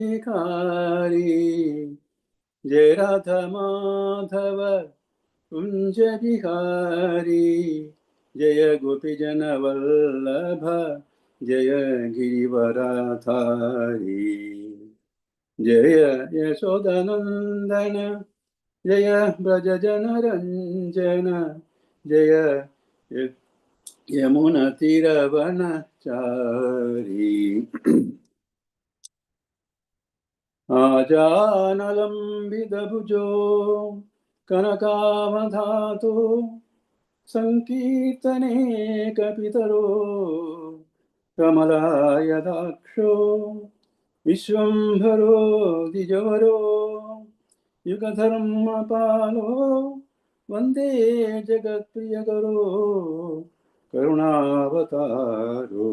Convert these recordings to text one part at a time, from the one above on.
Bihari Jai Radha Madhava Kunja Bihari Jaya Gopi Jana Vallabha Jaya Girivaradhari Jaya Yashodanandana Jaya Braja Jana Ranjana Jaya Yamuna Tiravanachari Ajanalambita bhujo kanakavadhato sankirtane kapitaro kamalayadaksho vishwambharo dijavaro yugadharmapalo vande jagatpriyakaro karunavataro.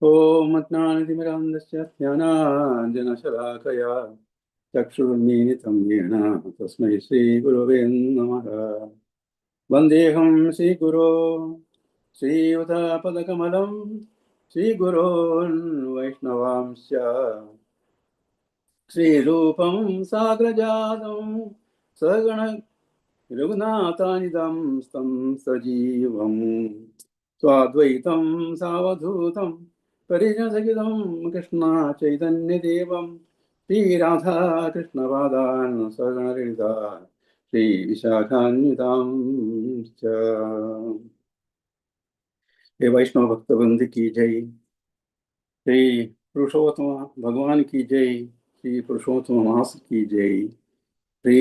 Om Ajnanatimirandasya Jnananjanashalakaya Chakshurunmilitam Yena Tasmai Shri Gurave Namaha. Vandeham Shri Guru Shri Udapadakamalam Shri Gurun Vaishnavamsya Shri Rupam Sagrajatam Sagana Raghunathanidam Stam Sajivam Swadvaitam Savadhutam Parijansakitam Krishna Chaitanya Devam Shri Radha Krishna Vadan Saganarita Shri Vishakhanyitam Cha. हे वैष्णव भक्तवृंद की जय। श्री पुरुषोत्तम भगवान की जय। श्री पुरुषोत्तम मास की जय। श्री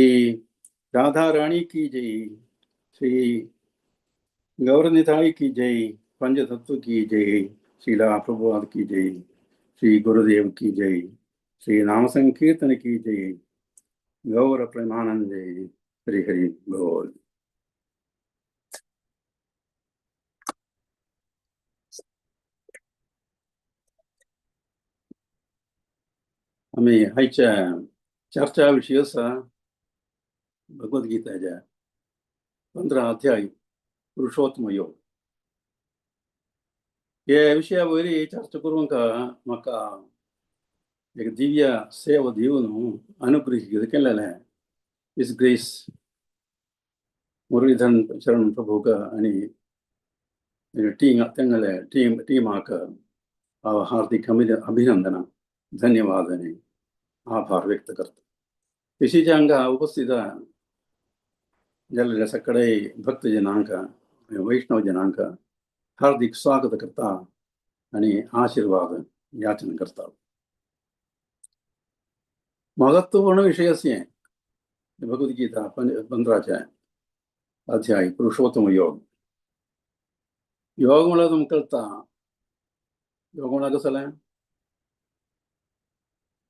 राधा रानी की जय। श्री गौरनिताई की जय। पंचतत्व की जय। श्रीला प्रभुपाद की जय। श्री गुरुदेव की जय। श्री नाम संकीर्तन की जय। गौर प्रेमानंद हरि हरि बोल। आम्ही आयच्या चर्चा विषय आसा भगवद्गीताच्या 15 अध्याय पुरुषोत्तम योग. हे विशया वयर चर्चा करूंक म्हाका एक दिव्य सेवा दिवन अनुग्रह केलेलें his grace Muralidharan Charan प्रभूक आनी टीम तेंगले टीमाक हांव हार्दिक अभिनंदन धन्यवाद आनी आभार व्यक्त करता. तशीच हांगा उपस्थित जाल्ल्या सगळे भक्तजनांक वैष्णव जनांक हार्दिक स्वागत करता आनी आशीर्वाद याचन करता. महत्वपूर्ण विषय असे भगवद्गीता 15 अध्याय पुरुषोत्तम योग. योग म्हळ्यार तुमकां कळटा. योग म्हळ्यार कसलें?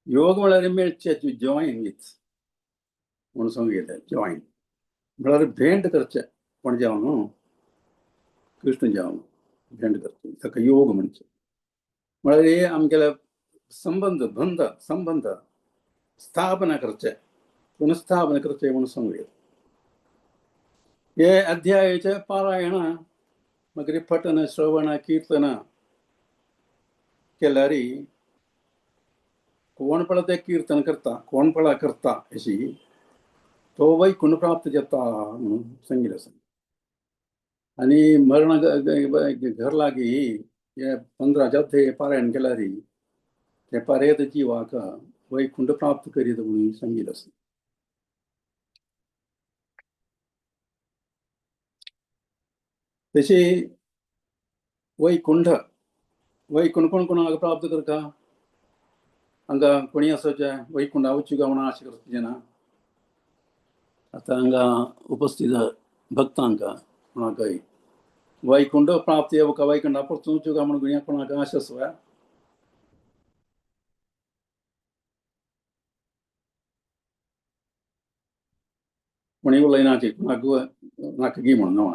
योग म्हळ्यार मेळचें टू जॉयन विथ म्हणून सांगितलें. जॉयन म्हळ्यार भेंट करचें. कोण जावन कृष्ण जावन भेंट करचें ताका योग म्हणचें. म्हळ्यार हे आमगेले संबंध बंध संबंध स्थापना करचें पुनस्थापना करचें म्हणून सांगूया. हे अध्यायाचें पारायण मागीर पठन श्रवण कीर्तन केल्यार कोण पळय तें कीर्तन करता कोण पळय करता अशी तो वैकुंठ प्राप्त जाता म्हणून सांगिल्लें आसा. आनी मरण घर लागीं हे 15 अध्याय पारायण केल्यार ते परेत जिवाक वैकुंठ प्राप्त करीत म्हणून सांगिल्लें आसा. तशी वैकुंठ वैकुंठ कोण कोणाक प्राप्त करता? हांगा कोणी आसचे वैकुंठा वचूं काय म्हणून आशा करता ना. आतां हांगा उपस्थित भक्तांक कोणाकय वैकुंठ प्राप्त येवका वैकुंठा परतून वचूं काय म्हणून कोणाक आशा आसा? कोणी उलयना कोणाक नाका गी म्हणून न्हू.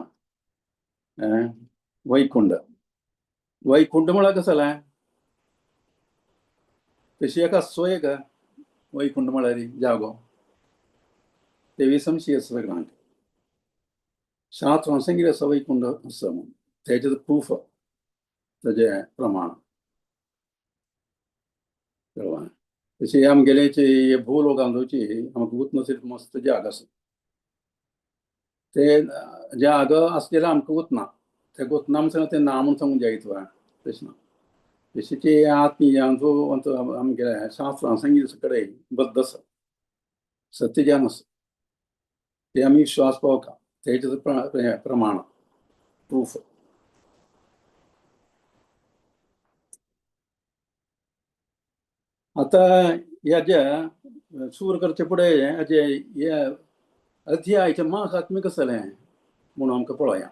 वैकुंठ वैकुंठ म्हळ्यार कसलें? तशी एका सोय का वैकुंठ म्हळ्यार जागो तेवी संशय आसा सगळ्यांक. शास्त्रान सांगिल्लें आसा वैकुंठ आसा म्हणून तेजें प्रूफ ताजें प्रमाण. कळ्ळें. तशी आमगेले भूलोकांतची आमकां गुतनसीर मस्त जाग आसा. ते जाग आसलेले आमकां गुतना, ते गुतना म्हणून ते ना म्हणून सांगून जायत वा तशें ना. तशी आत्मीयांचो आमगेले शास्त्रां सांगिल्ले सगळे बद्द आसा, सत्यज्ञान आसा, ते आमी विश्वास पावता तेजे प्रमाण प्रूफ. आतां ह्या सुरू करचे फुडें हेजे हे अध्यायाचें महात्म्य कसलें म्हणून आमकां पळोवया.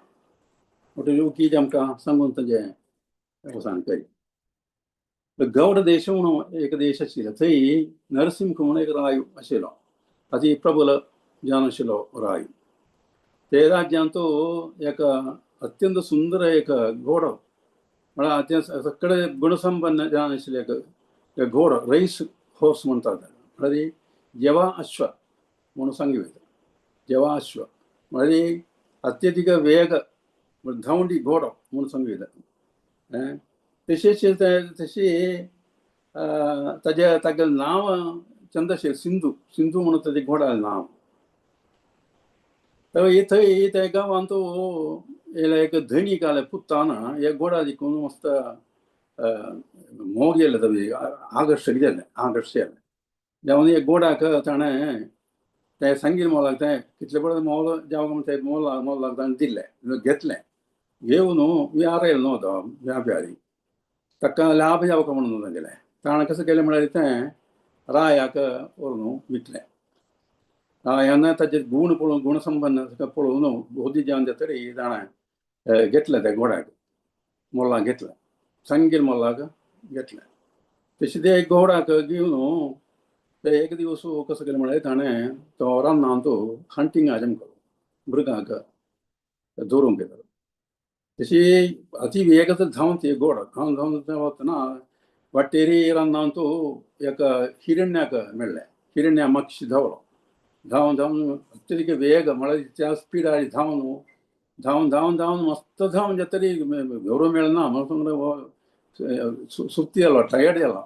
म्हणटकीर योगी आमकां सांगून तेजें सांगतली. गौड देश म्हणून एक देश आशिल्लो, थंय नरसिंह म्हणून एक राय आशिल्लो, अती प्रबल जावन आशिल्लो राय. ते राज्यांत एक अत्यंत सुंदर एक घोडो, म्हळ्यार ते सगळे गुणसंपन्न जावन आशिल्लें एक घोडो, रईस हॉर्स म्हणतात, म्हळ्यार जेवा अश्व म्हणून सांगू येता. जेवा अश्व म्हळ्यार अत्यधिक वेग धांवडी घोडो म्हणून सांगू येता. तशेंच तशी ताजे तागेलें नांव चंद्रशेर सिंधू, सिंधू म्हणून ताजें घोड्यालें नांव. थंय त्या गांवांत एक धनीक आले पुतान हे घोडा दिकून मस्त मोग येयले, तवी आकर्शक जालें, आकर्श जालें. जावन एक घोडाक ताणें तें सांगील मोलाक तें कितले पळय मोल जावं तें मोलाक मोलाक ताणें दिलें, घेतलें. घेवन व्यार येयलो न्हू तो व्यापारी, ताका लाभ जावका म्हणून तागेलें. ताणें कसं केलें म्हळ्यार तें रायाक व्हरून विकलें. रायान ताजे गुण पळोवन, गुणसंपन्न पळोवन बोधी जावन जातरी ताणें घेतलें त्या घोड्याक, मोलाक घेतलें, सांगील मोलाक घेतलें. तशें ते घोडाक घेवन ते एक दिवस कसं केलें म्हळ्यार ताणें तो रानांत हंटिंग आजम करो, मृगांक धरूंक येता. तशी अति वेगात धांवती घोड, धांवन धांवन वतना वाटेरी रानांत एक हिरण्याक मेळ्ळें. हिरण्या मातशी धांवलो, धांवन धांवन अत्यधिक वेग म्हळ्यार त्या स्पिडार धांवन धांवन धांवन धांवन मस्त धांवन जातरी गौरव मेळना म्हणून सुस्ती जालो, टायर्ड जालो.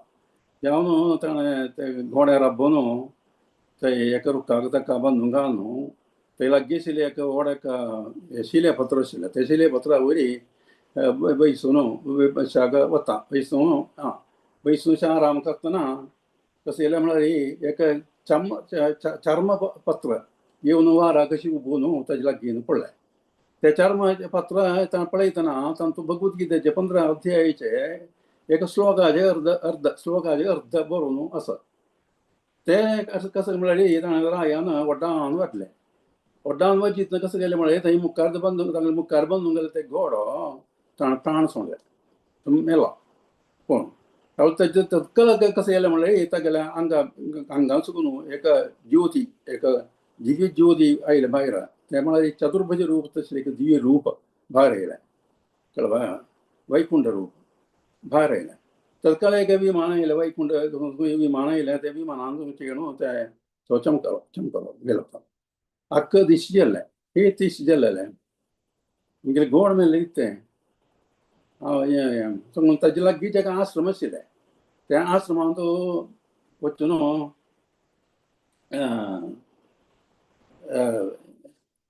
जावन ताणें ते घोड्यार राबोवन ते एका रुखाक ताका बांदून घालून थंय लागीं आशिल्लें एक व्हड एक शिलेपत्र आशिल्लें, ते शिलेपत्रा वयरी बैसून शाग वता, बैसून आं बैसून आराम करतना कसं येयलें म्हळ्यार एक चर्मपत्र येवन वारा कशी उबोवन ताजे लागीं पडलें. ते चर्मपत्र पळयतना तातूंत भगवद्गीतेचे 15 अध्यायाचे एक श्लोकाचे अर्ध अर्ध श्लोकाचे अर्ध बरोवन आसा. ते कसं म्हळ्यार ताणें रायान व्हडान वाटलें. व्हडान वाचितना कसं केलें म्हळ्यार थंय मुखार बांदून ताणें मुखार बांदून गेलें ते घोडो ताणें प्राण सोडले, मेलो. कोण ताजे तत्काल कसं येयलें म्हळ्यार तागेल्या आंगा आंगान सुकून एक ज्योती, एक दिव्य ज्योती आयलें भायर. तें म्हळ्यार चतुर्भुज रूप तशें एक दिव्य रूप भायर आयलें, कळ्ळें, वैकुंठ रूप भायर आयलें. तत्काल एक विमान आयलें, वैकुंठ विमान आयलें. ते विमानान चेणू तें तो चमकलो, चमकलो गेलो. अक्क दिश जालें, हे दिश जालें मागीर गोड मेळ्ळें तें ताजे लागीं ताका आश्रम आशिल्लें. त्या आश्रमांत वचून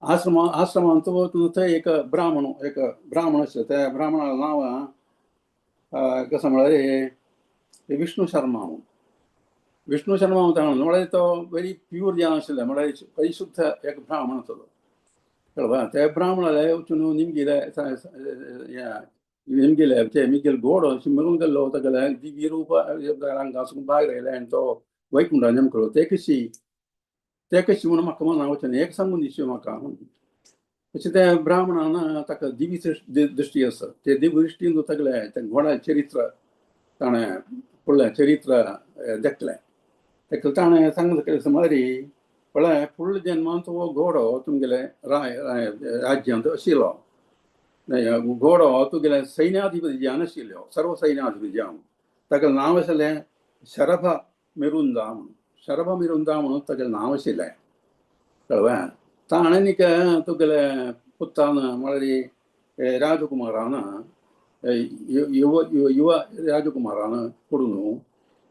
आश्रमांत वचून थंय एक ब्राह्मण, एक ब्राह्मण आशिल्लो. त्या ब्राह्मणालें नांव कसं म्हळ्यार विष्णू शर्मा म्हणून. विष्णू शर्मा म्हणटा म्हळ्यार तो व्हेरी प्यूर जावन आशिल्लें, म्हळ्यार परिशुद्ध एक ब्राह्मण आसलो. कळ्ळें. त्या ब्राह्मणाले वचून निमगिले निमगिले ते मिगेल घोडो शिमरून गेल्लो तागेले दिव्य रूप आंगासून भायर आयलें आनी तो वैकुंठा नेमकलो. ते कशी ते कशी म्हणून म्हाका मना वचून एक सांगून दिसचें म्हाका. तशें त्या ब्राह्मणान ताका दिव्य दृश्टी आसा, ते दिव्य दृश्टीन तागेलें तें घोडा चरित्र ताणें फुडलें चरित्र देखलें. ताका ताणें सांगलें कसं म्हळ्यार पळय फुडल्या जन्मांत हो घोडो तुमगेले राज्यांत आशिल्लो, घोडो तुगेले सैन्याधिपती जावन आशिल्लो, सर्व सैन्याधिपती जावन. ताका नांव आशिल्लें शरभ मिरुंदा म्हणून, शरभ मिरुंदा म्हणून तागेलें नांव आशिल्लें. कळ्ळें. ताणें न्ही तुगेले पुतान म्हळ्यार राजकुमारान, युव युव राजकुमारान कोडून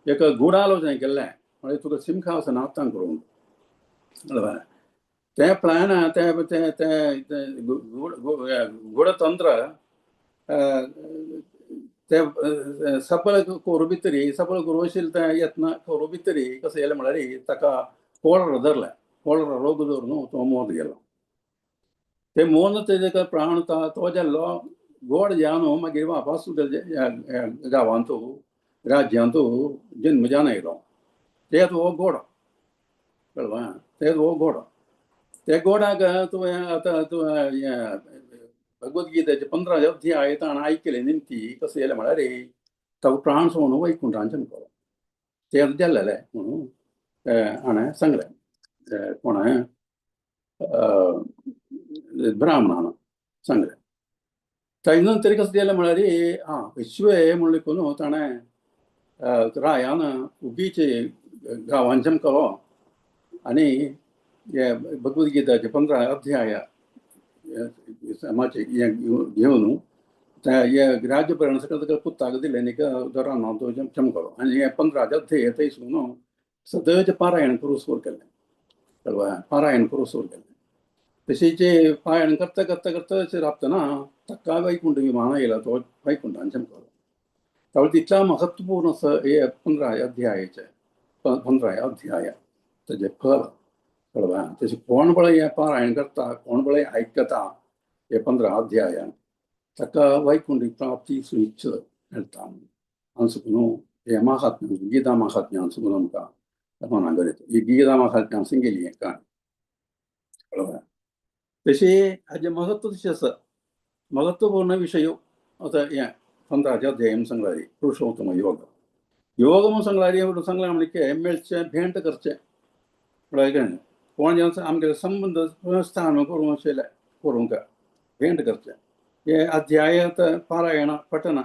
एक गूढालोचना केल्लें म्हळ्यार तुका सिंहासन आतां करूंक कळ्ळें. तें प्लॅन तें तें तें गूढतंत्र तें सफल करूं भितरी सफल करूं तें यत्न करूं भितरी कसं येयलें म्हळ्यार ताका कोळरा धरलें, कोळरा रोग धरून तो मोत गेलो. ते मोन तेजे प्राण तो जाल्लो गोड जावन मागीर वापस गांवांत राज्यांत जन्म जावन आयलो. ते हो घोडो कळ्ळें, ते हो घोडो त्या गोडाक तुवें आतां तुवें हें भगवद्गीतेचे 15 अध्याय ताणें आयकले निमती कसं येयलें म्हळ्यार ताका प्राण सोडून वैकुंठान चमकलो. ते जाल्लेलें म्हणून हाणें सांगलें, कोणें ब्राह्मणान सांगलें. ताजे नंतर कसं जालें म्हळ्यार आं विश्वे म्हणलें करून ताणें रायान उगीच गांवान चमकलो आनी हे भगवद्गीताचे 15 अध्याय मातशें हें घेवन हे राज्यभरण सगळें ताका पुताक दिलें आनी रानांत तो चमकलो. आनी हे 15 अध्याय थंयसून सदच पारायण करूं सुरू केलें, कळ्ळें, पारायण करूं सुरू केलें. तशेंच पारायण करता करता करता राबतना ताका वैकुंठ विमान आयला, तो वैकुंठान चमकलो. त्यावेळी तितला महत्वपूर्ण असं हे 15 अध्यायाचें 15 अध्याय ताजें फल कळ्ळें. तशें कोण पळय हें पारायण करता, कोण पळय आयकता हे 15 अध्याय ताका वैकुंठ प्राप्ती सुनिश्चित मेळटा. हांगा हे महात्म्य गीता महात्म्य सुकून आमकां मनाक ही गीता महात्म्य सांगली हें काणी कळ्ळें. तशें हाजें महत्व तशें आसा, महत्वपूर्ण विशय आतां हें 15 अध्याय सांगला पुरुषोत्तम योग. योग म्हणून सांगला म्हणून सांगला म्हणजे मेळचें भेंट करचें म्हळ्यार कोण जेन्ना आमगेले संबंद स्थान करूंक आशिल्लें करूंक भेंट करचें. हे अध्याय पारायण पठन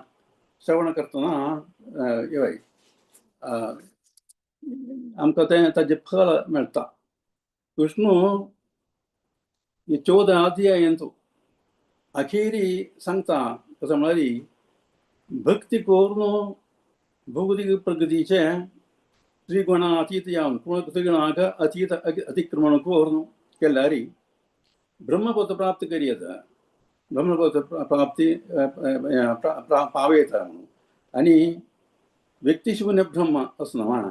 श्रवण करतना हय आमकां तें ताजें फल मेळटा. विष्णू हे 14 अध्यायांत अखेरी सांगता कसं म्हळ्यार भक्ती करून भौतिक प्रगतीचें त्रिगुणातीत जावन त्रिगुणाक अतीत अतिक्रमण करून केल्यार ब्रह्मपद प्राप्त करी येता, ब्रह्मपद प्राप्ती पावयता म्हणून. आनी व्यक्तिशून्य ब्रह्म असो न्हय,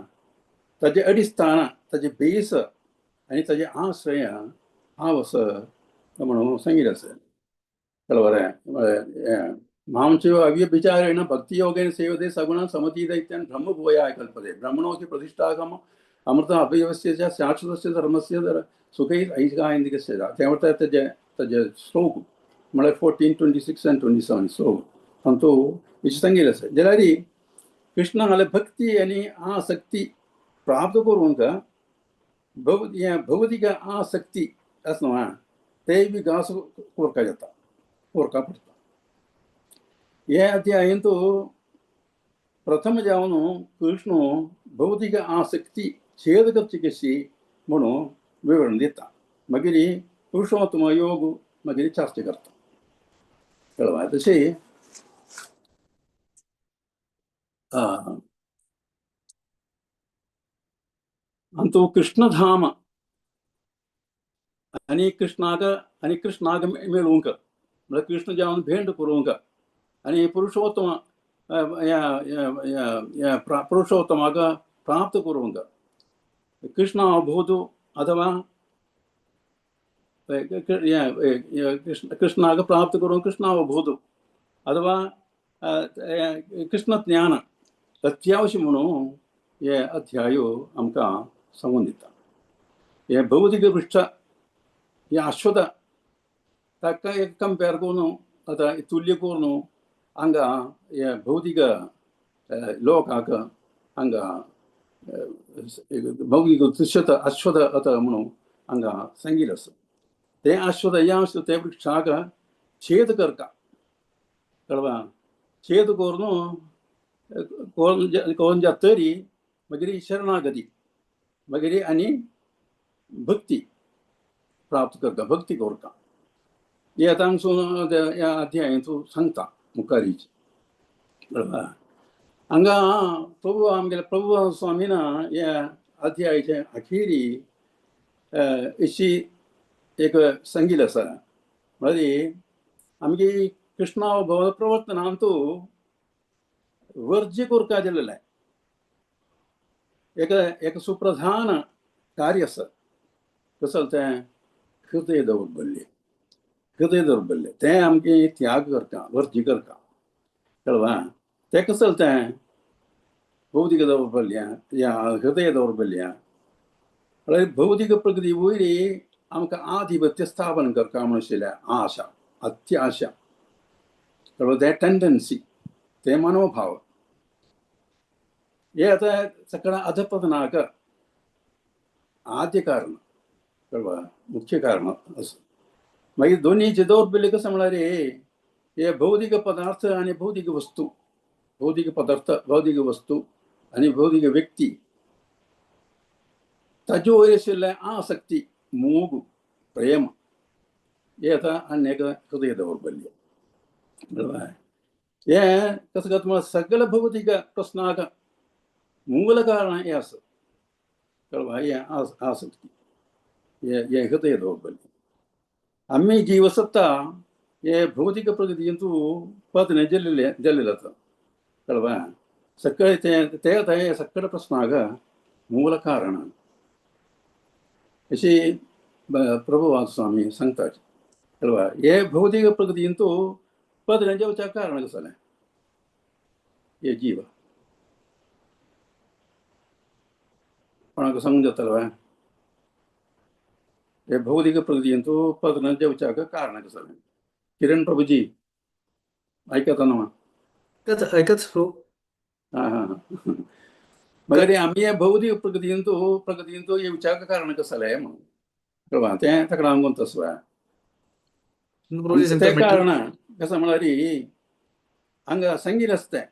ताजे अडिस्थान ताजे बेस आनी ताजे आश्रय हांव असो म्हणून सांगिल्लें आसा. बरें, मांचैव अव्यभिचारेण भक्तियोगेन सेवते सगुण समतीत ब्रह्मभूयाय कल्पते ब्रह्मणोऽपि प्रतिष्ठागम अमृत अभयस्य च शाश्वतस्य धर्मस्य सुखै ऐकायिकस्य च. ते म्हळ्यार ताजे ताजे श्लोक म्हळ्यार 14, 26 आनी 27 श्लोक तांतू विशेष सांगिल्लें आसा. जाल्यार कृष्णाले भक्ती आनी आसक्ती प्राप्त करूंक भौतिक आसक्ती आसा न्हू ते विकास कोरका जाता, कोरका पडटा. हे अध्यायंतु प्रथम जावन कृष्ण भौतिक आसक्ती छेद करची कशी म्हणून विवरण दिता. मागीर पुरुषोत्तम योग मागीर चर्चा करता. कळ्ळें? तशें अंतू कृष्णधाम आनी कृष्णाक आनी कृष्णाक मेळूंक म्हळ्यार कृष्ण जावन भेंट करूंक आनी पुरुषोत्तम पुरुषोत्तमाक प्राप्त करूंक कृष्ण अभूत अथवा कृष्णाक प्राप्त करूंक कृष्ण अभूत अथवा कृष्ण ज्ञान अत्यावश्य म्हणून हे अध्यायो आमकां सांगून दिता. हे भौतिक पृष्ठ हे अश्वत ताका एक कंपेर करून आतां तुल्य करून हांगा हे भौतिक लोकाक हांगा भौतिक दृश्यत अश्वत आतां म्हणून हांगा सांगिल्लें आसा. ते अश्वत हे आसा ते वृक्षाक छेद करता, कळ्ळें? छेद करून करून जातरी मागीर शरणागती मागीर आनी भक्ती प्राप्त करता, भक्ती करता. हे आतां हांगसून ह्या अध्यायांतू सांगता मुखारीच. कळ्ळें? हांगा प्रभु आमगेल्या प्रभु स्वामीन ह्या अध्यायाचे अखेरी अशी एक सांगिल्लें आसा. म्हळ्यार आमगे कृष्णा भगवत प्रवर्तनांतू वर्ज्य करका दिलेलें एक एक सुप्रधान कार्य आसा. कसो तें हृदय दौर्बल्य, हृदय दौर्बल्य तें आमगे त्याग करता, वर्ज्य करता, कळवा. तें कसो तें भौतिक दौर्बल्य या हृदय दौर्बल्य म्हळ्यार भौतिक प्रकृती वयली आमकां आधिपत्य स्थापन करता म्हणून आशिल्लें आशा, अत्याशा, कळ्ळो, तें टेंडन्सी, तें मनोभाव हे आतां सगळ्या अधपतनाक आद्य कारण, कळवा, मुख्य कारण असो. मागीर दोनीचे दौर्बल्य कसं म्हळ्यार हे भौतिक पदार्थ आनी भौतिक वस्तू, भौतिक पदार्थ, भौतिक वस्तू आनी भौतिक व्यक्ती ताज्यो वयर आशिल्लें आसक्ती, मोग, प्रेम हे आतां आनी एक हृदय दौर्बल्य. हें कसं जाता म्हळ्यार सगळ्या भौतिक प्रस्नाक मूल कारण हें आसा, कळवा, हें आसक्ती, हें हृदय दौर्बल्य. आमी जीवसत्ता हे भौतिक प्रकृतींतू पत्ने जल्लेले जल्लेले आसा, कळवा. सगळे ते ते आतां हे सगळे प्रस्नाक मूल कारण अशी प्रभुवाद स्वामी सांगता, कळवा. हे भौतिक प्रकृतींतू पत्ने जेवच्या कारण कसलें हे जीव कोणाक सांगूंक जातलें वा? हे भौतिक प्रकृतींतू पत्ने जेवच्याक कारण कसलें? किरण प्रभुजी ऐकता न्हू? ऐकच ऐकच प्रभू. हां हां. मगेर आमी हे भौतिक प्रकृतींतू प्रकृतींतू येवच्याक कारण कसलें म्हणून, कळवा, तें ताका लागून तसो प्रभुजी सांगता तें कारण कसं म्हळ्यार हांगा सांगिल्लें आसता तें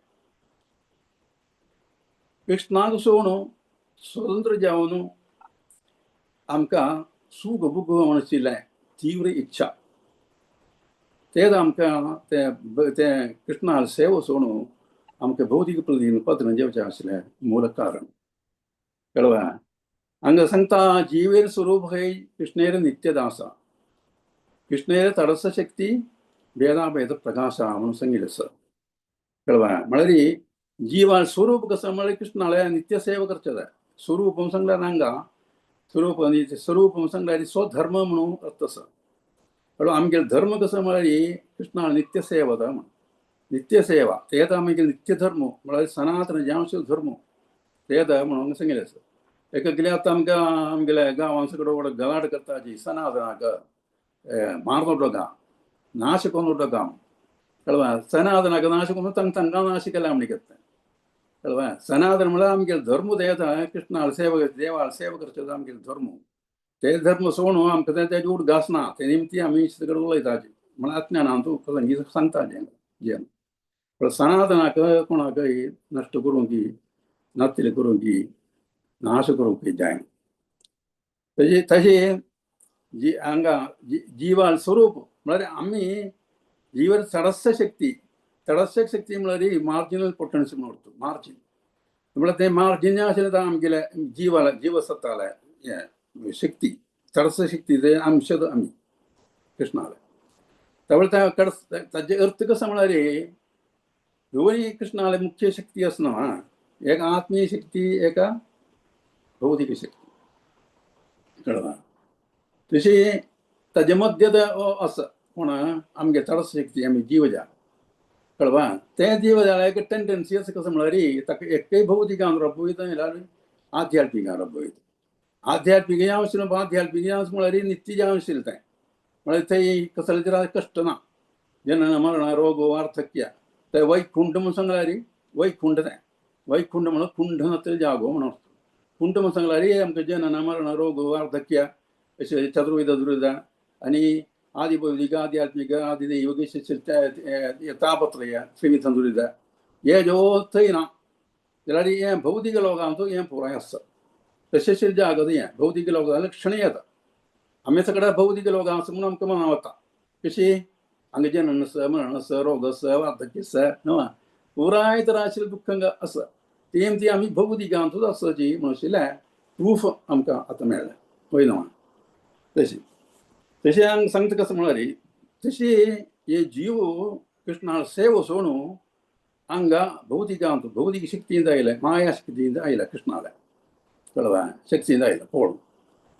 कृष्णाक सोडून स्वतंत्र जावन आमकां सूख भोगूंक म्हण आशिल्लें तीव्र इच्छा, तेच आमकां तें तें कृष्णा सेवा सोडून आमकां भौतिक प्रतीन पत्र जेवचें आशिल्लें मूल कारण, कळवा. हांगा सांगता जीवेर स्वरूप हे कृष्णेर नित्यदासा, कृष्णेर तडस शक्ती भेदाभेद प्रकाश म्हणून सांगिल्लें आसा, कळवा. म्हळ्यार जीवा स्वरूप कसं म्हळ्यार कृष्णाले नित्य सेवा करचें जाय. स्वरूप सांगल्यार हांगा स्वरूप स्वरूप सांगल्यार स्वधर्म म्हणून अर्थ आसा. कळ्ळो, आमगेलो धर्म कसो म्हळ्यार कृष्णा नित्य सेवा म्हण, नित्य सेवा तेच आमगेलो नित्य धर्म म्हळ्यार सनातन जांश धर्म तेच म्हणून सांगिल्लें आसा. एक गेले आतां आमकां आमगेल्या गांवांत सगळो व्हड गलाट करता जी सनातनाक मारनो गांव नाश करून गांव, कळवा. सनातनाक नाश करून तांकां तांकां नाश केला आमी करता, कळवा. सनातन म्हळ्यार आमगेलो धर्म तेच कृष्णाल सेवा देवाल सेवा करचो आमगेलो धर्म, ते धर्म सोडून आमकां तें तेजे उडगास ना, ते निमती आमी सगळें उलयताचे म्हळ्यार अज्ञानान तूं प्रसंगी सांगता जें. पण सनातनाक कोणाकय नश्ट करूंक नातिले करूंक नाश करूंक जायना. तशें तशें जी हांगा जिवाल स्वरूप म्हळ्यार आमी जीवर तडस्थ शक्ती, तडस्थ शक्ती म्हळ्यार मार्जिनल पोटन्सी म्हणून उरता, मार्जिन म्हळ्यार तें मार्जिन आशिल्लें तें आमगेलें जिवाला जीवसत्ताले हें शक्ती, तडस्थ शक्ती ते अंश आमी कृष्णाले. त्यावेळी त्या कडस ताजे अर्थ कसो म्हळ्यार दोनूय कृष्णाले मुख्य शक्ती आसना, एक आत्मीय शक्ती एका भौतिक शक्ती, कळवा. तशी ताजे मध्य आसा कोण आमगे तडस शक्ती आमी जीवजा, कळवा. तें जीवजाला एक टेंडन्सी आसा कसं म्हळ्यार ताका एकय भौतिकान रबयता जाल्यार आध्यात्मिकान रबयता. आध्यात्मिक जावं आशिल्लें आध्यात्मिक जावं म्हळ्यार नित्य जावं आशिल्लें तें म्हळ्यार थंय कसलें तरी कश्ट ना, जनन मरण रोग वार्धक्य ते वैकुंठ म्हणून सांगल्यार वैकुंठ तें वैकुंठ म्हणून कुंठ नासलें जागो म्हणून कुंठ म्हणून सांगल्यार आमकां जनन मरण रोग वार्धक्य अशें चतुर्विध दुर्विध आनी आदिभौतिक आध्यात्मिक आदिदैविक तापत्रय त्रिविध दुर्विध हे ज्यो थंय ना जाल्यार हें भौतिक लोकांचो हें पुराय आसता. तशेंच जागत हें भौतिक लोकां लक्षण येता. आमी सगळ्या भौतिक लोकां आसा म्हणून आमकां मना वता कशी हांगा जनन आसा मरण आसा रोग आसा वार्धक्य आसा न्हू पुराय तर आशिल्लें दुख्ख आसा तेम ती आमी भौतिकांतूच आसची म्हणून आशिल्लें प्रूफ आमकां आतां मेळ्ळें वयलो तशी तशें हांगा सांगता कसं म्हळ्यार तशी हे जीव कृष्णा सेव सोडून हांगा भौतिकांत भौतिक शक्तीಯಿಂದ आयले माया शक्तीಯಿಂದ आयला कृष्णाले कळवा शक्तीಯಿಂದ आयला पोळू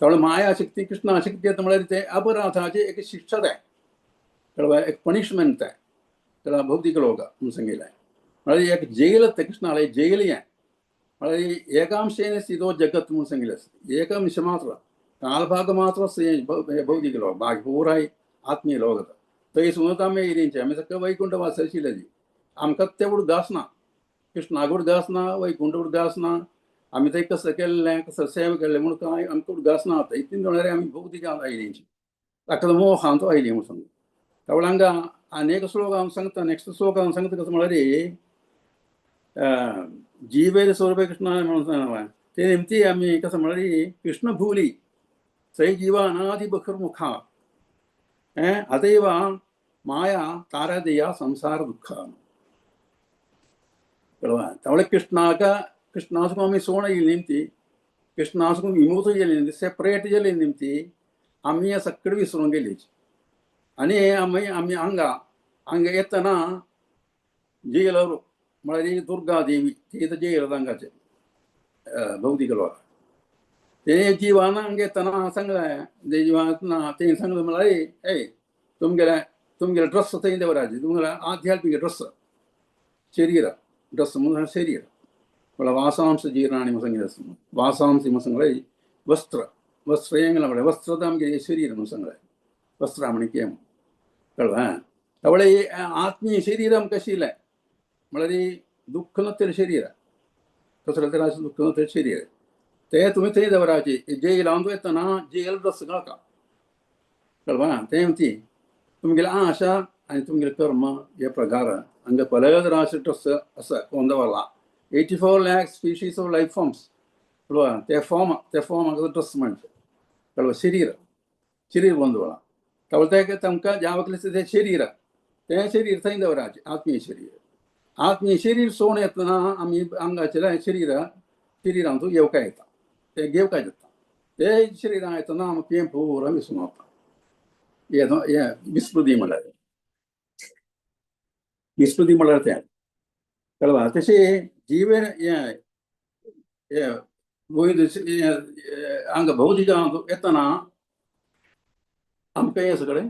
त्यामुळे माया शक्ती कृष्णा शक्ती येता म्हळ्यार ते अपराधाचे एक शिक्षा आहे कळवा एक पनिशमेंट आहे त्याला भौतिक लोक म्हणून सांगितलं म्हळ्यार एक जेल ते कृष्णाला जेल आहे म्हळ्यार एकांशेन स्थितो जगत म्हणून सांगितलं एकांश मात्र कालभाग मात्र भौतिक लोक बाकी पुराय आत्मीय लोक थंय सुद्दां आमी येयलींचे आमी सगळें वैकुंठ वास आशिल्लें आमकां ते उडगास ना कृष्णाक उडगास ना वैकुंठ उडगास ना आमी थंय कसं केल्लें कसं सेवा केल्लें म्हणून कांय आमकां उडगास ना आतां इतलीं म्हळ्यार आमी भौतिकांत आयलींची ताका मोहांत आयली म्हणून सांगता त्यावेळी हांगा अनेक श्लोक हांव सांगता नेक्स्ट श्लोक हांव सांगता कसं म्हळ्यार जीवेर स्वरूप कृष्ण म्हणून सांगला ते निमती आमी कसं म्हळ्यार कृष्ण भूली सै जीवा अनादि बहिर्मुखा अतैव माया तारदया संसार दुःख कळवा त्यामुळे कृष्णाक कृष्णासकून आमी सोण येयली निमती कृष्णासकून विमुक्त गेली निमती सेपरेट गेली निमती आमी हे सगळें विसरून गेली आनी आमी आमी हांगा हांगा येतना जेलर म्हळ्यार दुर्गा देवी ती जेलर हांगाचे भौतिक लोक ते जिवान हांगा येतना सांगलें ते जिवान ते सांगलें म्हळ्यार ए तुमगेले तुमगेले ड्रेस थंय दवराचे तुमगेले आध्यात्मिक ड्रेस शरीर ड्रेस म्हणून शरीर म्हळ्यार वासांस जीर्णानि म्हणून सांगितलें वासांसी म्हणून सांगलें वस्त्र वस्त्र हेंगला म्हळ्यार वस्त्र आमगे शरीर म्हणून सांगलें वस्त्र म्हणी केम कळ्ळें त्यामुळे आत्मीय शरीर आमकां आशिल्लें म्हळ्यार दुख्ख नसलें शरीर कसलें तरी अशें दुख्ख नसलें शरीर ते तुमी थंय दवराचे जेलांत वतना जेल ड्रेस घालता कळ्ळें तें ती तुमगेले आशा आनी तुमगेले कर्म हे प्रकार हांगा पलय तरांचे ड्रेस आसा कोण दवरला 84 lakh species of life forms कळ्ळें ते फॉर्म ते फॉर्म हांगा ड्रेस म्हणचे कळ्ळें शरीर शरीर बंद दवरला त्यामुळे ते तांकां ज्या वकले ते शरीर तें शरीर थंय दवराचें आत्मीय शरीर आत्मीय शरीर सोण येतना आमी आंगाचें शरीर शरिरांत येवका येता ते घेवका जाता ते शरिरां येतना आमकां हें पुरा विसरून वता हें विस्मृती म्हळ्यार विस्मृती म्हळ्यार तें कळवा तशें जीवे हें हांगा भौतिकांत येतना आमकां हें सगळें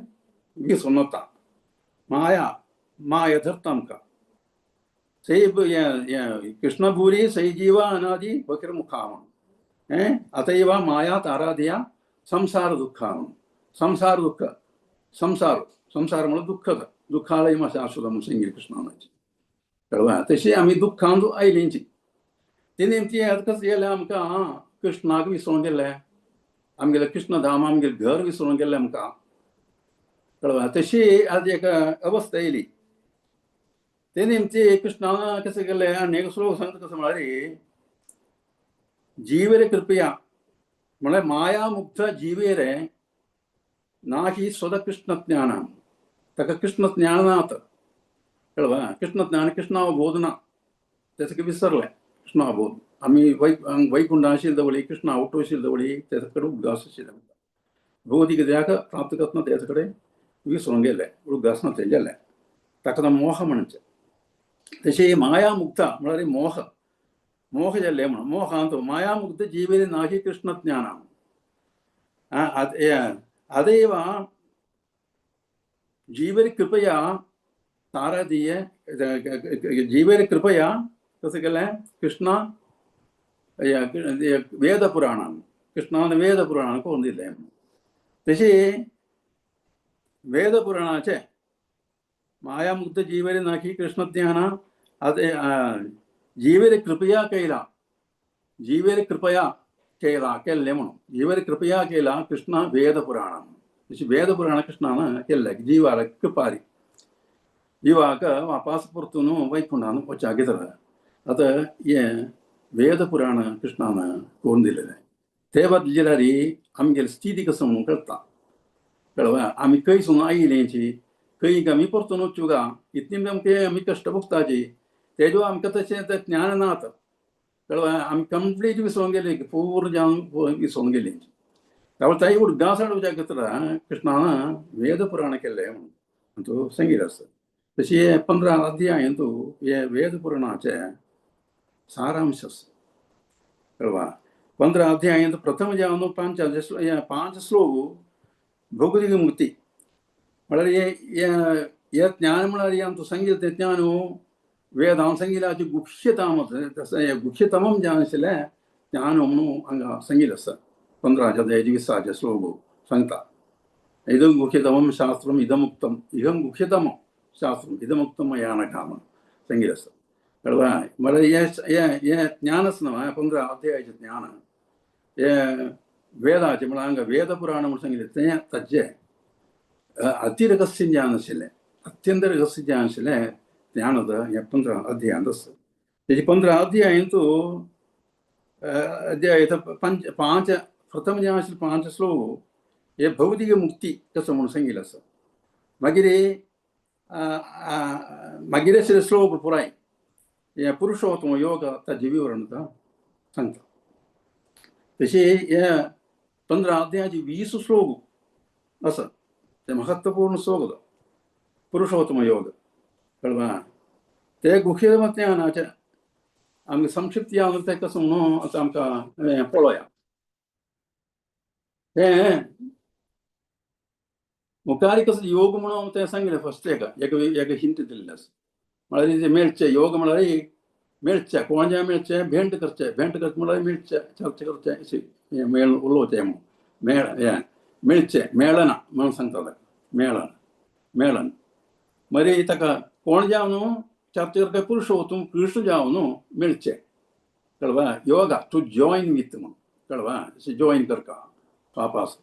विसरून वता माया माया धरता आमकां सई कृष्णभूरी सई जीवा अनादि बहिर्मुखा म्हणून अतएव माया तारादया संसार दुःख म्हणून संसार दुःख संसार संसार म्हणून दुःख दुःखालय शाश्वत म्हणून सांगितलें कृष्णानाची कळवा तशी आमी दुःखांत आयलींची ते नेमकी आतां कसं गेलें आमकां कृष्णाक विसरून गेले आमगेलें कृष्णधाम आमगेलें घर विसरून गेलें आमकां कळवा तशी आज एक अवस्था येयली ते नेमकी कृष्णान कसं केलें आनी एक श्लोक सांगता कसं म्हळ्यार जीवेरे कृपया म्हळ्यार मायामुग्ध जीवेरे नाही स्वत कृष्ण ज्ञान ताका कृष्ण ज्ञान ना कळवा कृष्ण ज्ञान कृष्णावबोध ना तें विसरलें कृष्णावबोध आमी वैकुंठ आशिल्ले दवळी कृष्ण आवटो आशिल्ले दवळी तेचे कडेन उद्गास आशिल्ले भौतिक द्याक प्राप्त करतना तेचे कडेन विसरून गेले उद्गास ना तें गेलें ताका मोह म्हणचें तशें मायामुक्ता म्हळ्यार मोह मोह जाल्ले म्हणून मोहांत मायामुक्त जीवेरे नाही कृष्ण ज्ञान अतएव जीवेर कृपया तारादीय जीवेर कृपया कसं केलें कृष्णा वेद पुराणान कृष्णान वेद पुराणान करून दिलें तशें वेद पुराणाचे मायामुक्त जीवेर नाकी कृष्ण ज्ञान जीवेर कृपया केला जीवेर कृपया केला केल्लें म्हणून जीवेर कृपया केला कृष्ण वेद पुराण तशी वेद पुराण कृष्णान केल्लें जीवाक कृपारी जीवाक वापास परतून वैकुंठान वचाक घेतला आतां हें वेद पुराण कृष्णान करून दिलेलें ते बदल जाल्यार आमगेली स्थिती कसो म्हणून कळटा कळवा आमी खंयसून आयिल्लींची खंय आमी परतून वचूं गा इतली आमकां आमी कश्ट भोगताची तेजो आमकां तशें तें ज्ञान ना आतां कळ्ळें. आमी कंप्लीट विसरोन गेली, पूर्ण जावन विसरोन गेली. त्यामुळे ताई उडगास विचार करता कृष्णान वेद पुराण केल्लें म्हणून तो सांगिल्लें आसा. तशी हे 15 अध्याय हे वेद पुराणाचे सारांश आसा कळवा. 15 अध्याय प्रथम जावन 5 श्लोक भौगोलिक मुक्ती म्हळ्यार हे ज्ञान म्हळ्यार आमचो सांगिल्लें तें ज्ञान वेदां सांगिल्ल्याचें गुह्यतम, गुह्यतमम ज्ञान आशिल्लें ज्ञान म्हणून हांगा सांगिल्लें आसा. 15 अध्यायाचे 20 श्लोक सांगता इदं गुह्यतमं शास्त्रम् इदमुक्तम् इदं गुह्यतमं शास्त्रम् इदमुक्तं मया नघा म्हणून सांगिल्लें आसा कळवा. म्हळ्यार हे ज्ञान आसा न्हू, 15 अध्यायाचें ज्ञान हे वेदाचें म्हळ्यार हांगा वेद पुराण म्हणून सांगिल्लें तें ताजें अतिरहस्य ज्ञान आशिल्लें, अत्यंत रहस्य ज्ञान आशिल्लें ज्ञान हें 15 अध्यायांत आसा. तेजे 15 अध्यायांत अध्याय 5 प्रथम ज्ञान आशिल्ले 5 श्लोक हे भौतिक मुक्ती कसो म्हणून सांगिल्लें आसा. मागीर मागीर आशिल्ले श्लोक पुराय हे पुरुषोत्तम योग ताजें विवरण सांगता. तशें हे 15 अध्यायाचे 20 श्लोक आसा ते महत्वपूर्ण श्लोक पुरुषोत्तम योग कळवा. ते गुह्यतम ज्ञानाचे आमकां संक्षिप्त जावन तें कसो म्हणून आतां आमकां पळोवया. हें मुखार कसो योग म्हणून तें सांगिल्लें फर्स्ट एका एक हिंट दिल्लें आसा. म्हळ्यार ते मेळचें योग म्हळ्यार मेळचें कोणाच्या मेळचें भेंट करचें, भेंट करचें म्हळ्यार मेळचें चर्चा करचें अशें मेळ उलोवचें म्हणून मेळ हें मेळचें मेळना म्हणून सांगता ताका मेळना मेळन. मागीर ताका कोण जावन चर्चा करता पुरुषोत्तम कृष्ण जावन मेळचें कळवा. योगा टू जॉयन विथ म्हणून कळवा, अशें जॉयन करता वापस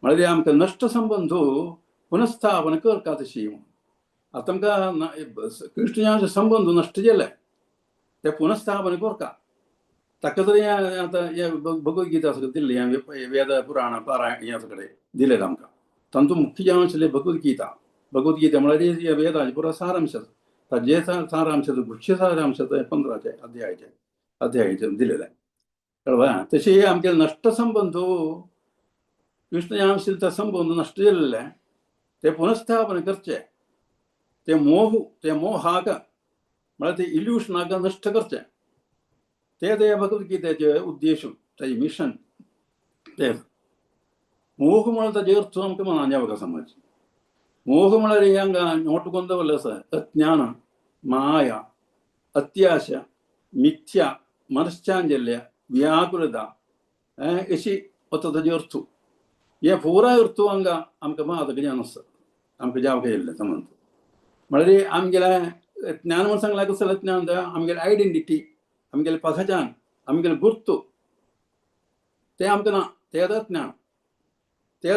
म्हळ्यार आमकां नश्ट संबंध पुनस्थापन करता तशी म्हणून. आतां आमकां कृष्ण संबंध नश्ट जाले ते पुनस्थापन करता ताका तरी आतां हे भगवद्गीता सगळें दिल्लें, हें वेद पुराण पारायण हें सगळें दिलें आमकां. तांतूं मुख्य जावन आशिल्लें भगवद्गीता. भगवद्गीता म्हळ्यार वेदाचें पुरो सारांश आसा. ताजे सारांश गुह्य सारांश 15 अध्यायाचे अध्यायाचे दिलेलें कळवा. तशें आमगे नश्ट संबंध कृष्ण आशिल्ले ते संबंध नश्ट जाल्ले ते पुनस्थापन करचे, ते मोह ते मोहाक म्हळ्यार ते इल्युशनाक नश्ट करचे ते ते भगवद्गीतेचे उद्देश ताजें मिशन. ते मोह म्हळ्यार ताजे अर्थ आमकां मनान जावका समज. मोह म्हळ्यार हांगा नोट करून दवरलें आसा अज्ञान माया अत्याशा मिथ्या मनश्चांजल्य व्याकुलता अशी वता ताजे अर्थ. हे पुराय अर्थ हांगा आमकां बादक ज्ञान आसा आमकां जावंक येयल्लें समज. म्हळ्यार आमगेलें ज्ञान म्हणून सांगलां कसलें ज्ञान तें आमगेलें आयडेंटिटी आमगेलें पहचान आमगेलें गुर्तू तें आमकां ना, तें ज्ञान तें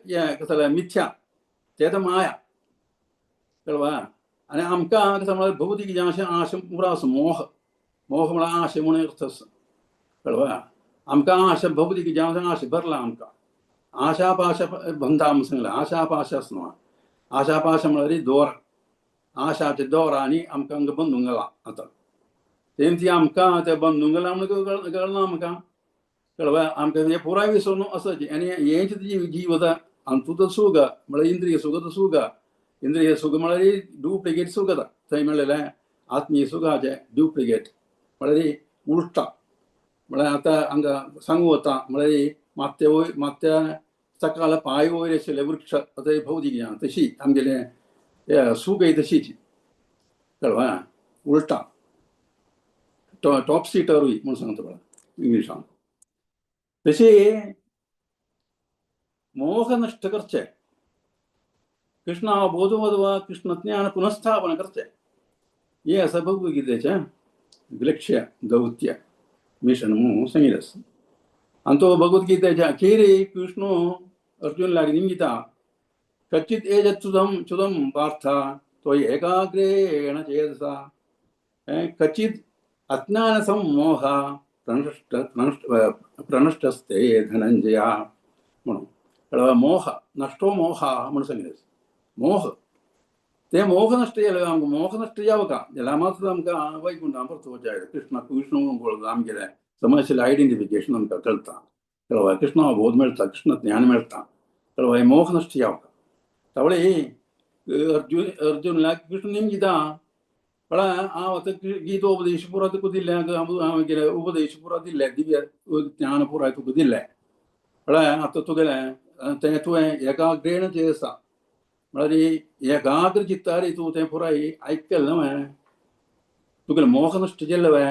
हें कसलें मिथ्या तें माया कळवा. आनी आमकां कशें म्हळ्यार भौतीक जें आशा आशा पुरो आसा मोह मोह म्हळ्यार आशा म्हणून अर्थ आसा कळवा. आमकां आशा भौतीक जें आसा आशा भरला आमकां आशा पाशा बंधा म्हूण सांगलां. आशा पाशा आसा न्हू, आशा पाशा म्हळ्यार दोर आशाचे दोरांनी आमकां हांगा बंदूंक गेला आतां तेंची आमकां तें बंदूंक गेलां म्हणून कळना आमकां कळवा. आमकां हें पुराय विसरून आसाची आनी हेंच तुजी जीव आतां हातूंत सूख म्हळ्यार इंद्रिय सुख सूख इंद्रिय सुख म्हळ्यार डुप्लिकेट सुख आतां थंय मेळ्ळेलें आत्मीय सुखाचें डुप्लिकेट म्हळ्यार उल्टा म्हळ्यार आतां हांगा सांगू वता म्हळ्यार मात्या वयर मात्या सकाळ पांय वयर आशिल्ले वृक्ष आतां भौतीक तशी आमगेलें सूखय तशीच कळवा उल्टा टॉपसी टर्वी म्हणून सांगता पळय इंग्लिशान. तशी मोह नश्ट करचे कृष्ण बोधवधवा कृष्ण ज्ञान पुनस्थापन करचे हे आसा भगवद्गीतेचें लक्ष्य दौत्य मिशन म्हणून सांगिल्लें आसा. आनी तो भगवद्गीतेच्या अखेरी कृष्ण अर्जुन लागीं निमगिता कच्चित एजच्युतम च्युतम पार्थ तो एकाग्रेण चेतसा कच्चित अज्ञान संमोह प्रणष्ट प्रणष्टस्ते धनंजया म्हणून. कळवा मोह नश्टो मोह म्हणून सांगिल्लें. मोह ते मोह नश्ट जाले, आमकां मोह नश्ट जावका जाल्यार मात्र आमकां वैकुंठां परत वचाय. कृष्ण कृष्ण पळोवन आमगेलें समस्येलें आयडेंटिफिकेशन आमकां कळटा, कळवा? कृष्ण बोध मेळटा, कृष्ण ज्ञान मेळटा, कळवा? मोह नश्ट जावका. तवळे अर्जुन अर्जुनला कृष्ण निमगिता बड़ा हांव आतां गीतोपदेश पुरा तुका दिल्लें, हांवें उपदेश पुरा दिल्लें, दिव्य ज्ञान पुराय तुका दिल्लें, कळ्ळें? आतां तुगेलें तें तुवें एकाग्रेण चेसा, म्हळ्यार एकाग्र चित्तारी तूं तें पुराय आयकलें न्हय, तुगेलें मोह नश्ट जालें वे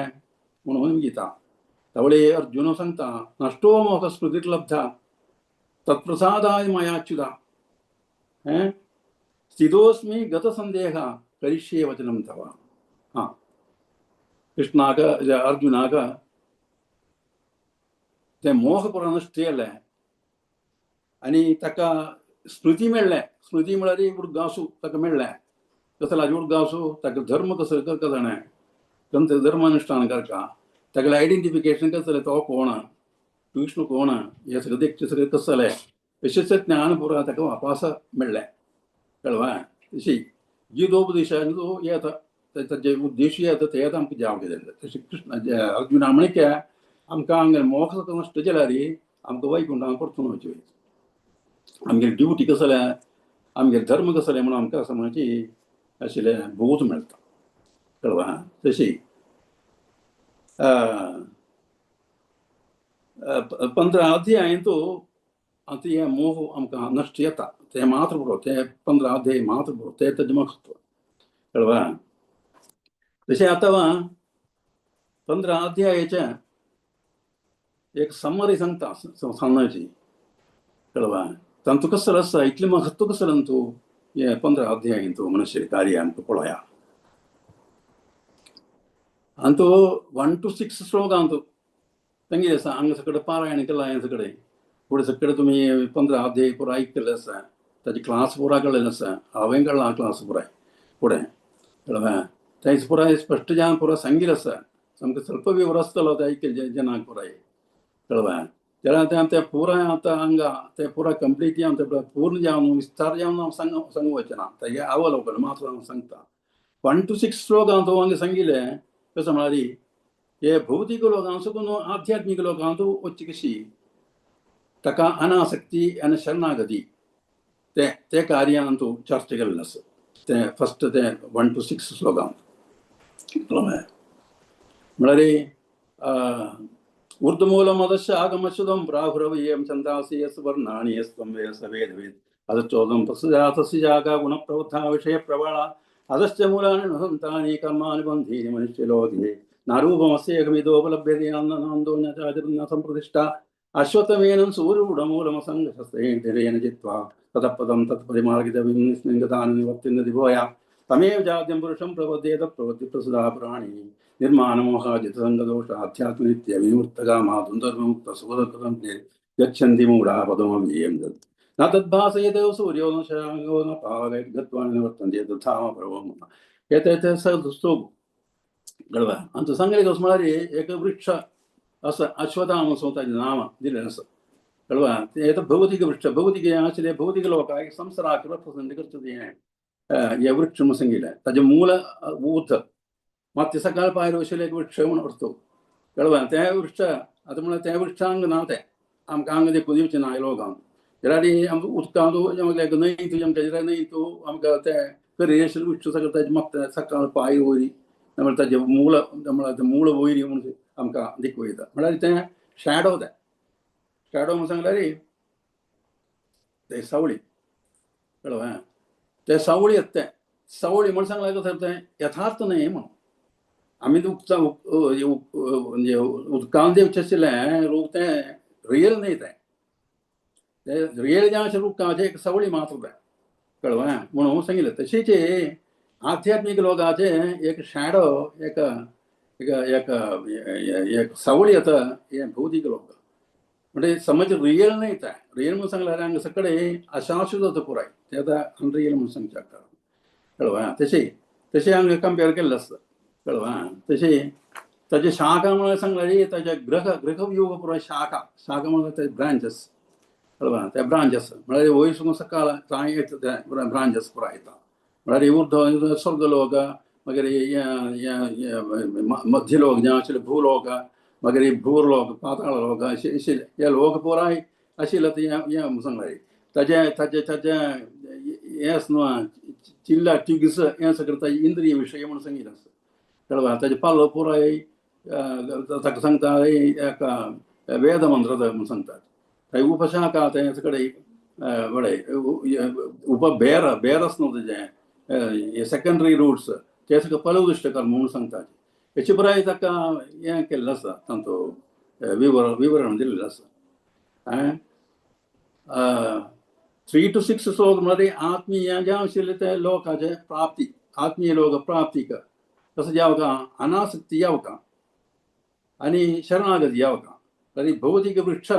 म्हणून गीता. तवळे अर्जुन सांगता, नश्टो मोह स्मृतिर्लब्धा तत्प्रसादाय मयाच्युता हें स्थितोस्मी गतसंदेह करिष्ये वचनं तव. हां, कृष्णाक अर्जुनाक तें मोह पुरा नश्ट जालें आनी ताका स्मृती मेळ्ळें. स्मृती म्हळ्यार उडगांसू ताका मेळ्ळें. कसो लाजी उडगांसू? ताका धर्म कसो करता जाणें, तांचें धर्मानुष्ठान करता, तागेलें आयडेंटिफिकेशन कसलें, तो कोण, कृष्ण कोण, हें सगळें देखचें सगळें कसलें जालें, तशेंच ज्ञान पुरा ताका वापास मेळ्ळें, कळवा? तशी गीतोपदेशान येता, ताजे उद्देश येता, ते आतां आमकां जावंक जाय. तशें कृष्ण अर्जुना म्हणके आमकां आमगेलें मोख नश्ट जाल्यार आमकां वैकुंठां परतून वचूं, आमगेली ड्युटी कसलें, आमगेले धर्म कसलें म्हणून आमकां समाजी आशिल्लें बोध मेळटा, कळवा? तशी 15 अध्यायंतु आतां हे मोह आमकां नश्ट येता, ते मात्र पुरो, ते 15 अध्याय मात्र पुरो, ते ताजें महत्व, कळवा? तशें आतां 15 अध्यायाचें एक समरी सांगता सांगची, कळवा? तांतू कसलो आसा, इतलें महत्व कसलें तूं हे 15 अध्यायंतु मनुष्य कार्य आमकां पळोवया. अंतू 1 to 6 श्लोकांतु तांगे आसा, हांगा सगळें पारायण केलां हें सगळें, फुडें सगळें तुमी 15 अध्याय पुराय आयकल्लें आसा, ताजी क्लास पुराय काडलेलें आसा, हांवें काडला क्लास पुराय फुडें, कळ्ळें? थंय पुराय स्पश्ट जावन पुराय सांगिल्लें आसा, सामकें स्वल्प विवर आसतलो तें आयकल्लें जनांक पुराय, कळ्ळें? जाल्यार तें तें पुराय आतां हांगा तें पुराय कंप्लीट जावन तें पूर्ण जावन विस्तार जावन हांव सांगूंक वचना, तेगे अवलोकन मात्र हांव सांगता. 1 to 6 श्लोकांत हांगा सांगिल्लें कसो म्हळ्यार हे भौतीक लोकांसो आध्यात्मीक लोकांत वच्ची कशी, ताका अनासक्ती आनी शरणागती ते ते कार्यांत चर्चा केल्लें आसा, ते फस्ट ते 1 to 6 श्लोकांत, कळ्ळें? म्हळ्यार ऊर्ध्वमूलमदस्य आगमशुदं प्राहुरवयं छन्दांसि यस्वर्णानि यस्त्वं वेद स वेदवित् अधश्चोदं प्रसुजातस्य जागा गुणप्रवृद्धा विषयप्रबला अधश्च मूलानि न सन्तानि कर्मानुबन्धीनि मनुष्यलोके नारूपमस्येकमिदोपलभ्यते नन्दो न चाचुर्न सम्प्रतिष्ठा अश्वत्थमेनं सूर्यूढमूलमसङ्गशस्त्रेण जित्वा ततः पदं तत्परिमार्गितविं भोया तमेव जात्यं पुरुषं प्रपद्येत प्रवृत्ति प्रसुदा प्राणी निर्माणमोहाजितसङ्गदोष आध्यात्मनित्य विनिवृत्तकामा दुर्धर्ममुक्त सुखदुःखं गच्छन्ति मूढा पदमव्ययं तत् न तद्भासयते सूर्यो न शशाङ्को न पावकै गत्वा निवर्तन्ते तद्धाम प्रभवं एते स्तोक, कळवा? आमचो सांगले कसो म्हळ्यार एक वृक्ष आसा, अश्वत्थाम असो ताजें नांव दिलें आसा, कळवा? तें भौतीक वृक्ष, भौतीक हें आशिल्लें भौतीक लोकांक संवसाराक रिप्रेझेंट करता तें हें वृक्ष म्हणून सांगिल्लें. ताजें मूळ ऊत मात सकाळ पायर वशिल्लें एक वृक्ष म्हणून अर्थ, कळवा? तें वृक्ष आतां म्हळ्यार तें वृक्षांग ना, तें आमकां हांगा देखून दिवचें ना लोकांक, जाल्यार आमकां उदकांत न्हंय तुजें आमकां न्हंय तूं आमकां तें करी वृक्ष सगळें ताजें मात सकाळ पाय वयरी म्हळ्यार ताजें मूळ म्हळ्यार मूळ वयरी म्हणून आमकां दिकू येता. म्हळ्यार तें शॅडो, तें शॅडो म्हणून सांगल्यार तें सावळी, कळ्ळें? तें सावळी येता, तें सावळी म्हणून सांगल्यार कसं तें यथार्थ न्हय म्हणून आमी म्हणजे उदकांत देवचें आशिल्लें रूप तें रियल न्हय, तें तें रियल जें आशिल्लें उदकाचें एक सावळी मात्र तें, कळ्ळें? म्हणून सांगिल्लें. तशीच आध्यात्मीक लोकाचें एक शॅडो, एक एक एक एक सावळी येता हें भौतीक लोक, म्हणजे समज रियल न्हय तें. रियल म्हणून सांगल्यार हांगा सगळें अशाश्वत पुराय, तें आतां अनरियल म्हणून सांगचें पडटा, कळ्ळें? तशें तशें हांगा कंपेर केल्लें आसता, कळ्ळें? तशें ताजे शाखा म्हणल्यार सांगल्यार ताजे ग्रह ग्रहव्यूह पुराय शाखा, शाखा म्हणल्यार ते ब्रांचेस, कळ्ळें? ते ब्रांचेस म्हळ्यार वयर सून सकाळ तांय येता ते ब्रांचेस पुराय येता, म्हळ्यार उर्ध्व स्वर्गलोक, मागीर मध्यलोक जें आशिल्लें भूलोक, मागीर भूरलोक, पाताळ लोक, अशे हे लोक पुराय आशिल्ले ते हें सांगलां. ताजें ताजें ताजें हें आसा न्हू चिल्ला ट्युग्स हें सगळें ताजें इंद्रिय विशय म्हणून सांगिल्लें आसा. कळ्ळें? ताजें पालो पुराय ताका सांगता एका वेद मंत्र म्हणून सांगतात. ताजे उपशाखा तें सगळें बरें उपबेर बेर आसा न्हू तेजें सेकंडरी रुट्स ते सगळें फलदुश्ट कर्म म्हणून सांगतात. हेचे पुराय ताका हें केल्लें आसा, तांचो विवरण दिल्लें आसा. 3 to 6 श्लोक म्हळ्यार आत्मीय जें आशिल्लें तें लोकाचें प्राप्ती, आत्मीय लोक प्राप्तीक तसो जावका अनासक्ती जावका आनी शरणागती जावका. तरी भौतिक वृक्ष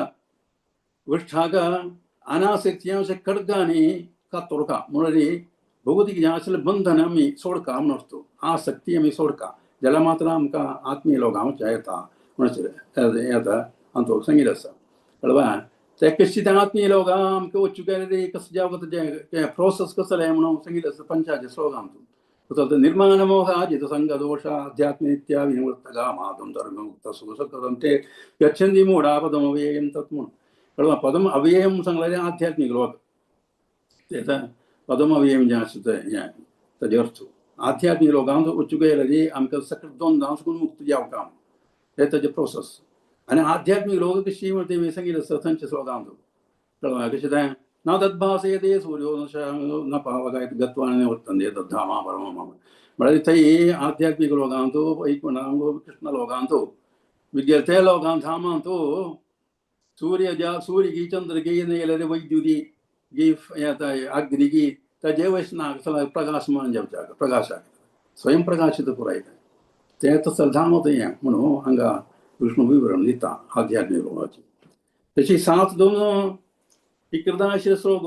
वृक्षाक अनासक्ती अशें खड्गांनी कातोडका म्हणल्यार भौतिक जें आशिल्लें बंधन आमी सोडका म्हणून आसता, आसक्ती आमी सोडका जाल्यार मात्र आमकां आत्मीय लोक येता म्हणून येता आमचो सांगिल्लें आसा. कळ्ळें? ते कशी ते आत्मीय लोक आमकां वचूंक गेल्यार कसो जावका तेजें प्रोसेस कसलें म्हणून सांगिल्लें आसा पंचाचे श्लोकांत. तसो निर्माण मोह जित संग दोष अध्यात्म नित्या विनिवृत्त मातुं धर्ममुक्त सुखसकरं ते गच्छन्ति मूढा पदम अव्ययं तत् म्हणून. कळ्ळें? पदम अव्ययं सांगल्यार आध्यात्मीक लोक ते पदम अव्ययं जें आसा तें हें ताजें अर्थ आध्यात्मीक लोकांत वचूंक गेल्यार आमकां सगळें द्वंद्वां साकून मुक्त जावका हें ताजें प्रोसेस. आनी आध्यात्मीक लोक कशी म्हणटा तें सांगिल्लें आसा थंयच्या श्लोकांत. कळ्ळें? कशें तें न तद्भासयते सूर्यो न पावक गत्वा निवर्तन्ते तद्धामा परमं मम. म्हळ्यार थंय आध्यात्मीक लोकांत वैकुंठांत कृष्ण लोकांत विद्यार्थी लोकांत धामांत सूर्य ज्या सूर्य चंद्र गी नेल्यार वैद्युती गी अग्नि गी ताजे वैष्णव प्रकाशमान जावच्याक प्रकाशाक स्वयं प्रकाशित पुराय तें तसलें धाम तें म्हणून हांगा विष्णु विवरण दिता आध्यात्मीक लोकांचें. तशी 7 2 इकदाशे श्लोक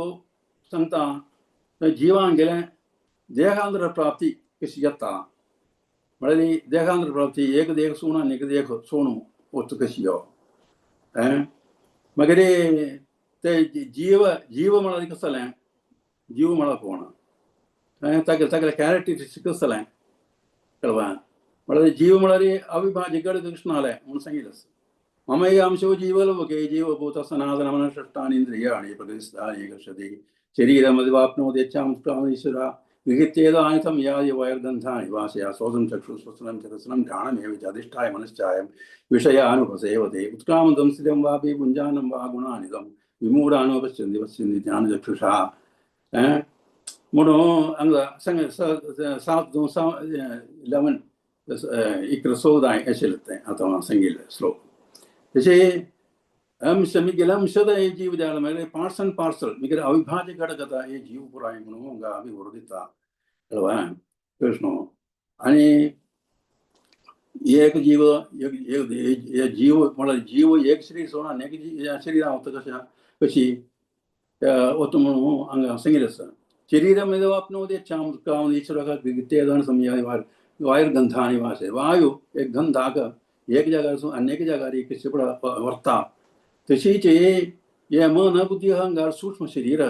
सांगता जिवान गेलें देहांतर प्राप्ती कशी जाता म्हळ्यार देहांतर प्राप्ती एक देह सोणू आनी एक देह सोणू वस्तू कशी यो मागीर ते जीव जीव म्हळ्यार कसलें जीव म्हळ्यार कोण तागेले तागेले कॅरेक्टरिस्टीक कसलें कळ्ळें? म्हळ्यार जीव म्हळ्यार अविभाज्य घडक कृष्णालें म्हणून सांगिल्लें आसा. ममैव अंशो जीवलोके जीवभूत सनातन मनषष्ठानि इंद्रियाणि प्रतिष्ठानि कर्षति शरीरमधिवाप्नोति यच्छां ईश्वरा विहित्येदानि संयाय वैर्गन्धानि वासया श्रोत्रं चक्षुः श्वसनं च रसनं घ्राणमेव च अधिष्ठाय मनश्चायं विषयानुपसेवते उत्क्रामन्तं स्थितं वापि पुञ्जानं वा गुणानिदं विमूढानुपश्यन्ति पश्यन्ति ज्ञानचक्षुषा. म्हणून हांगा 7 2 11 11 14 आशिल्लें तें आतां हांव सांगिल्लें श्लोक. तशें अंश मिगेले अंशद हे जीव जाल म्हळ्यार पार्ट्स अँड पार्सल मिगेले अविभाज्य घटक हे जीव पुराय म्हणून हांगा विवरण दिता. कळ्ळें? कृष्ण आनी एक जीव एक जीव म्हळ्यार जीव एक शरीर सोडून आनी एक शरीरां वता कशें कशी वता म्हणून हांगा सांगिल्लें आसा. शरीरमेव आपनोति इच्छां कामं ईश्वरः तेजानि संयाति वायुर्गन्धानि वासे वायु एक गंधाक एक जाग्यार आनी एक जाग्यार एक व्हरता तशीच हे मन बुद्धी अहंकार सूक्ष्म शरीर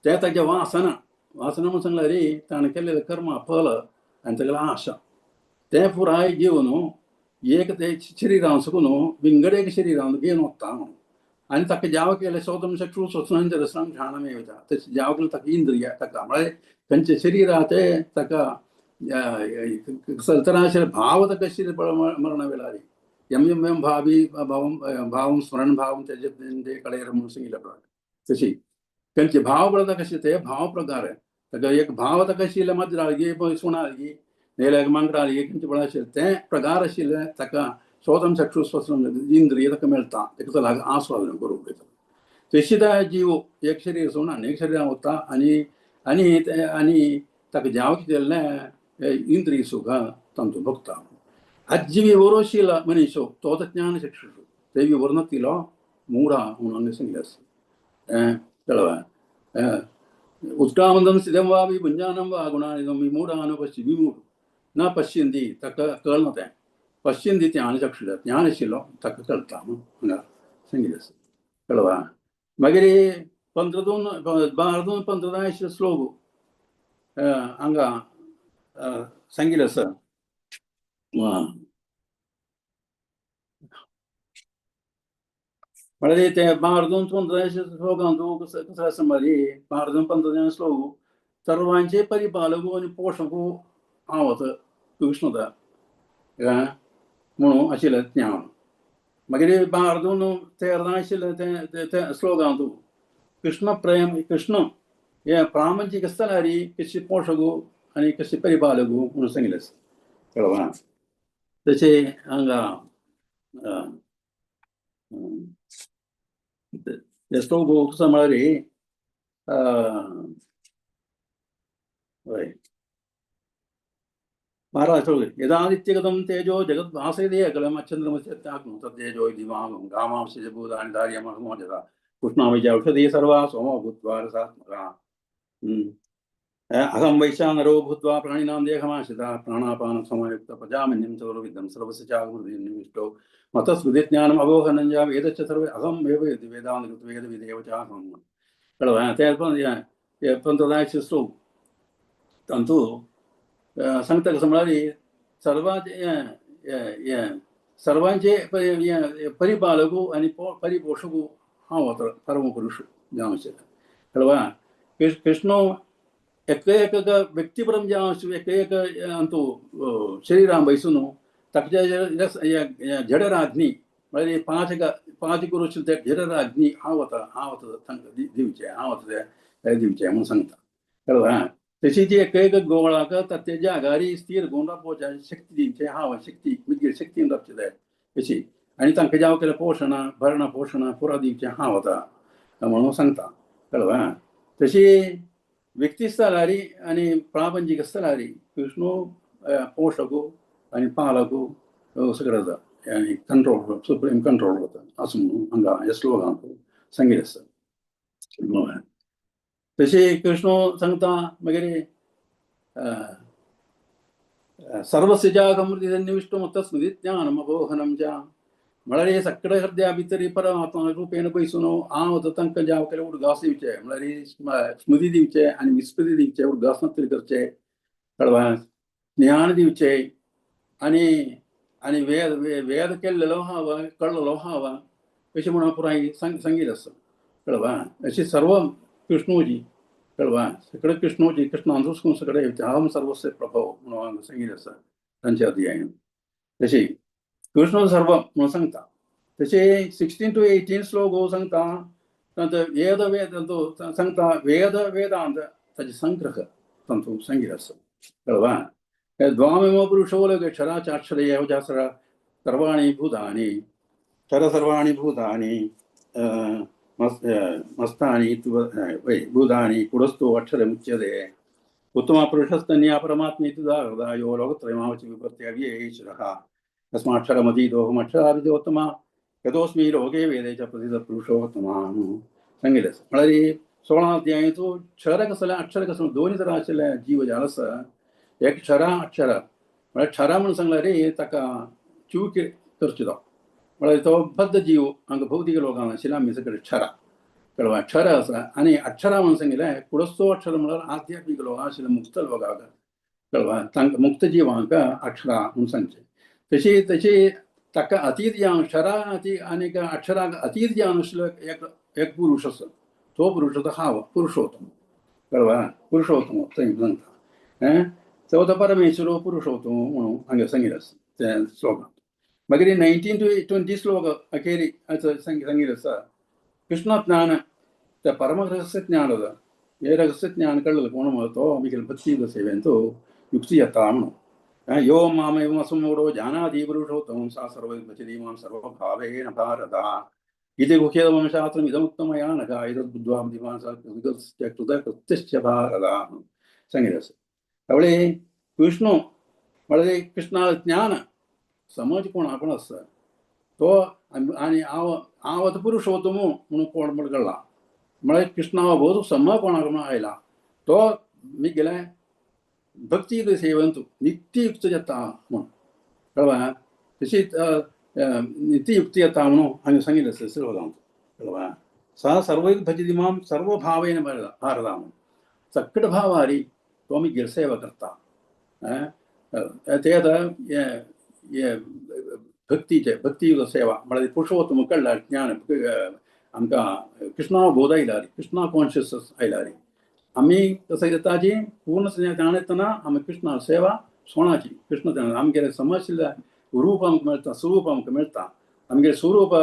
ते ताजें वासना वासना म्हणून सांगल्यार रे ताणें केल्लें कर्म फल आनी तागेलें आशा तें पुराय घेवन एक ते शरिरान साकून विंगड एक शरिरान घेवन वता म्हणून आनी ताका ज्याव केलें श्रोत्रं चक्षुः श्वसनं च रसनं घ्राणमेव च तशें ज्याव केलें ताका इंद्रिय ताका म्हळ्यार खंयच्या शरिराचे ताका तराशे भाव ताका मरणा वेळार यम यम यम भावी भावम भावम स्मरण भावम तेजे कळेर म्हणून सांगिल्लें आपणाक तशी खंयचे भाव पळयता कशें ते भाव प्रकार ताका एक भाव ताका आशिल्लें माजरा आलगी सुणा आलगी नेल्याक मांकडा आलगी खंयचे पळय आशिल्लें तें प्रकार आशिल्लें ताका श्रोत्रं चक्षुः श्वसनं इंद्रिय ताका मेळटा ताका लागून आस्वादन करूंक वयता. तशी त्या जीव एक शरीर सोडून आनी एक शरीरान वता आनी आनी आनी ताका ज्याव कितें इंद्रिय सुख तांचो भोगता. आजी विवरोशील मनीस तो ज्ञान चक्षुषु ते विवरण तिलो मूढा म्हणून हांगा सांगिल्लें आसा. कळ्ळें? उत्क्रामन्तं स्थितं वा विभुञ्जानं वा गुणानिदं विमूढानुपश्य विमूढ न पश्यन्ति ताका कळना तें पश्यन्ति ज्ञानचक्षुषा ज्ञान आशिल्लो ताका कळटा म्हणून हांगा सांगिल्लें आसा. कळ्ळें? मागीर 15 2 12 2 15 आशिल्लो श्लोक हांगा सांगिल्लें आसा. म्हळ्यार ते बारा 15 श्लोकांतु कसो आसा म्हळ्यार 12 15 श्लोक सर्वांचे परिपालकू आनी पोशकू हांव कृष्ण म्हणून आशिल्लें ज्ञान. मागीर 12 13 आशिल्लें तें ते श्लोकांतु कृष्ण प्रेम, कृष्ण हे प्रामंची कसं जाल्यार कशी पोशकू आनी कशी परिपालकू म्हणून सांगिल्लें आसा, कळ्ळें? तशें हांगा ते श्लोक कसो म्हळ्यार, हय, महाराज यदादित्यगतं तेजो जगद्भासयते अखिलम् अच्छन्द्रमस्यत्याग्नं तत्तेजो दिवां गामांस्य भूतानि धार्यमहमोजसा कृष्णामि च औषधी सर्वा सोमो भूत्वा रसात्मका. अहं वैश्वानरो भूत्वा प्राणिनां देहमाश्रितः प्राणापानसमयुक्त प्रजामन्यं चतुर्विधं सर्वस्य चागमृतिनिविष्टो मतस्मृतिज्ञानम् अवोहनं च वेदश्च सर्वे अहम् एव वेदान्तकृत वेदविदेव चाहम्. कळ्ळें? ते पंचदाश श्लोक तांतू सांगता कसं म्हळ्यार सर्वांचे सर्वांचे परिपालकू आनी परिपोषकू हांव परमपुरुष जावन आशिल्लें, कळ्ळें? कृष्ण एक एक व्यक्तिपरम जावन एक एक अंतू शरीरां बयसून ताच्या जठराग्नी म्हळ्यार पाचक पाचक करूं ते जठराग्नी हांव वता, हांव वता तांकां दिवचें, हांव वता ते दिवचें म्हणून सांगता, कळ्ळें? तशी ती एक एक गोवळाक तेज्या आगारी स्थिर गुण राबोवच्या शक्ती दिवचें हांव, शक्ती मिगेल शक्तीन राबचें ते तशी आनी तांकां जावं केलें पोशण भरण पोशण पुरा दिवचें हांव वता म्हणून सांगता, कळ्ळें? तशी व्यक्ती जाल्यार आनी प्रापंचीक जाल्यार विष्णू पोशकू आनी पालकू सगळें जाता आनी कंट्रोल, सुप्रीम कंट्रोल जाता असं म्हणून हांगा ह्या श्लोकांत सांगिल्लें आसा. तशी कृष्ण सांगता मागीर सर्वस्य जागमृतिसन्निविष्टो तस्मृति ज्ञानम अपोहनं च म्हळ्यार हे सगळे हृदया भितर परमात्मा रुपेण बैसून हांव वता तांकां जावं केलें उडगास दिवचे, म्हळ्यार स्मृती दिवचे आनी विस्मृती दिवचे, उडगास तरी करचे, कळ्ळें? ज्ञान दिवचे आनी आनी वेद वेद केल्लेलो आहा, कळ्ळलो आहा अशें म्हणून पुराय सांगिल्लें आसा, कळ्ळें? अशें सर्व कृष्णूजी, कळ्ळें? सगळे कृष्णूजी कृष्णांतूच सगळे अहम सर्वस्य प्रभव म्हणून सांगिल्लें आसा तांच्या अध्यायान. तशी कृष्ण सर्व म्हणून सांगता. तशें 16 to 18 श्लोक सांगता तांचो वेद वेद सांगता, वेद वेदांत ताचे संग्रह तांतूत सांगिल्लें आसा, कळ्ळें? द्वामिमो पुरुषो लोके क्षरा चाक्षर एव च सर्वाणि भूतानि क्षर सर्वाणि भूतानि मस्तानि वै भूतानि कुटस्थो अक्षरमुच्यते उत्तम पुरुषस्तन्या परमात्मेति उदाहृता यो लोकत्रयमावचि विभर्ति अव्यय ईश्वरः तस्माक्षरमतीतोऽहमक्षरादिजोत्तम यतोऽस्मि लोके वेदे च प्रथितः पुरुषोत्तमः सांगिल्लें आसा. म्हळ्यार 16 अध्यायेचो क्षर कसलें अक्षर कसलें दोनी तरा आशिल्लें जीवजाल आसा. एक क्षरा अक्षर म्हळ्यार क्षरा म्हणून सांगल्यार रे ताका च्यू करचो तो, म्हळ्यार तो बद्ध जीव हांगा भौतीक लोकांक आशिल्ले आमी सगळे क्षरा, कळ्ळें? क्षर आसा. आनी अक्षरा म्हणून सांगिल्लें कुडस्थो अक्षर म्हळ्यार आध्यात्मीक लोकां आशिल्ले मुक्त लोकांक, कळ्ळें? तांकां मुक्त जिवांक अक्षरा म्हणून सांगचें. तशी तशी ताका अतीत ज्ञान क्षरा अती आनी अक्षराक अतीत ज्ञान आशिल्लो एक एक पुरुष आसा, तो पुरुष तो हांव पुरुषोत्तम, कळ्ळें? पुरुषोत्तम थंय सांगता तो तो परमेश्वरो पुरुषोत्तम म्हणून हांगा सांगिल्लें आसा त्या श्लोकांत. मागीर 19 to 20 श्लोक अखेरी सांगिल्लें आसा कृष्ण ज्ञान त्या परमरहस्य ज्ञान हे रहस्य ज्ञान कळ्ळें कोण तो मिगेल भक्ती सेवेंतु युक्ती येता म्हणून. यो मामेव असमूढो जानाति पुरुषोत्तमं सा सर्वभजति मां सर्वभावेन भारत इति गुह्यतमं शास्त्रम् इदमुक्तं मया नघ एतद् बुद्ध्वा बुद्धिमान् स कृतकृत्यश्च भारत सांगिल्लें आसा. त्यामुळे कृष्ण म्हळ्यार कृष्णा ज्ञान समज कोण आपण आसा तो आनी हांव हांव आतां पुरुषोत्तम म्हणून कोण म्हण कळ्ळा, म्हळ्यार कृष्णा बोध समज कोणाक म्हणून आयला तो मिगेले भक्ती सेवंतु नित्ययुक्त जाता म्हणून, कळ्ळें? तशी नित्ययुक्ती जाता म्हणून हांवें सांगिल्लें आसा श्लोकांत, कळ्ळें? सा सर्वैर् भजति मां सर्वभावेन भारत म्हणून सगळे भावारी तो आमी सेवा करता. ते आतां हे भक्तीचे भक्ती सेवा म्हळ्यार पुरुषोत्तम कळ्ळार ज्ञान आमकां कृष्णा बोध आयला, कृष्णा कॉन्शियस आयला. आमी कसं ताजी पूर्ण ज्ञान येतना आमी कृष्णा सेवा सोणाची कृष्ण आमगेले समजशिल्ल्या रूप आमकां मेळटा, स्वरूप आमकां मेळटा. आमगेले स्वरूप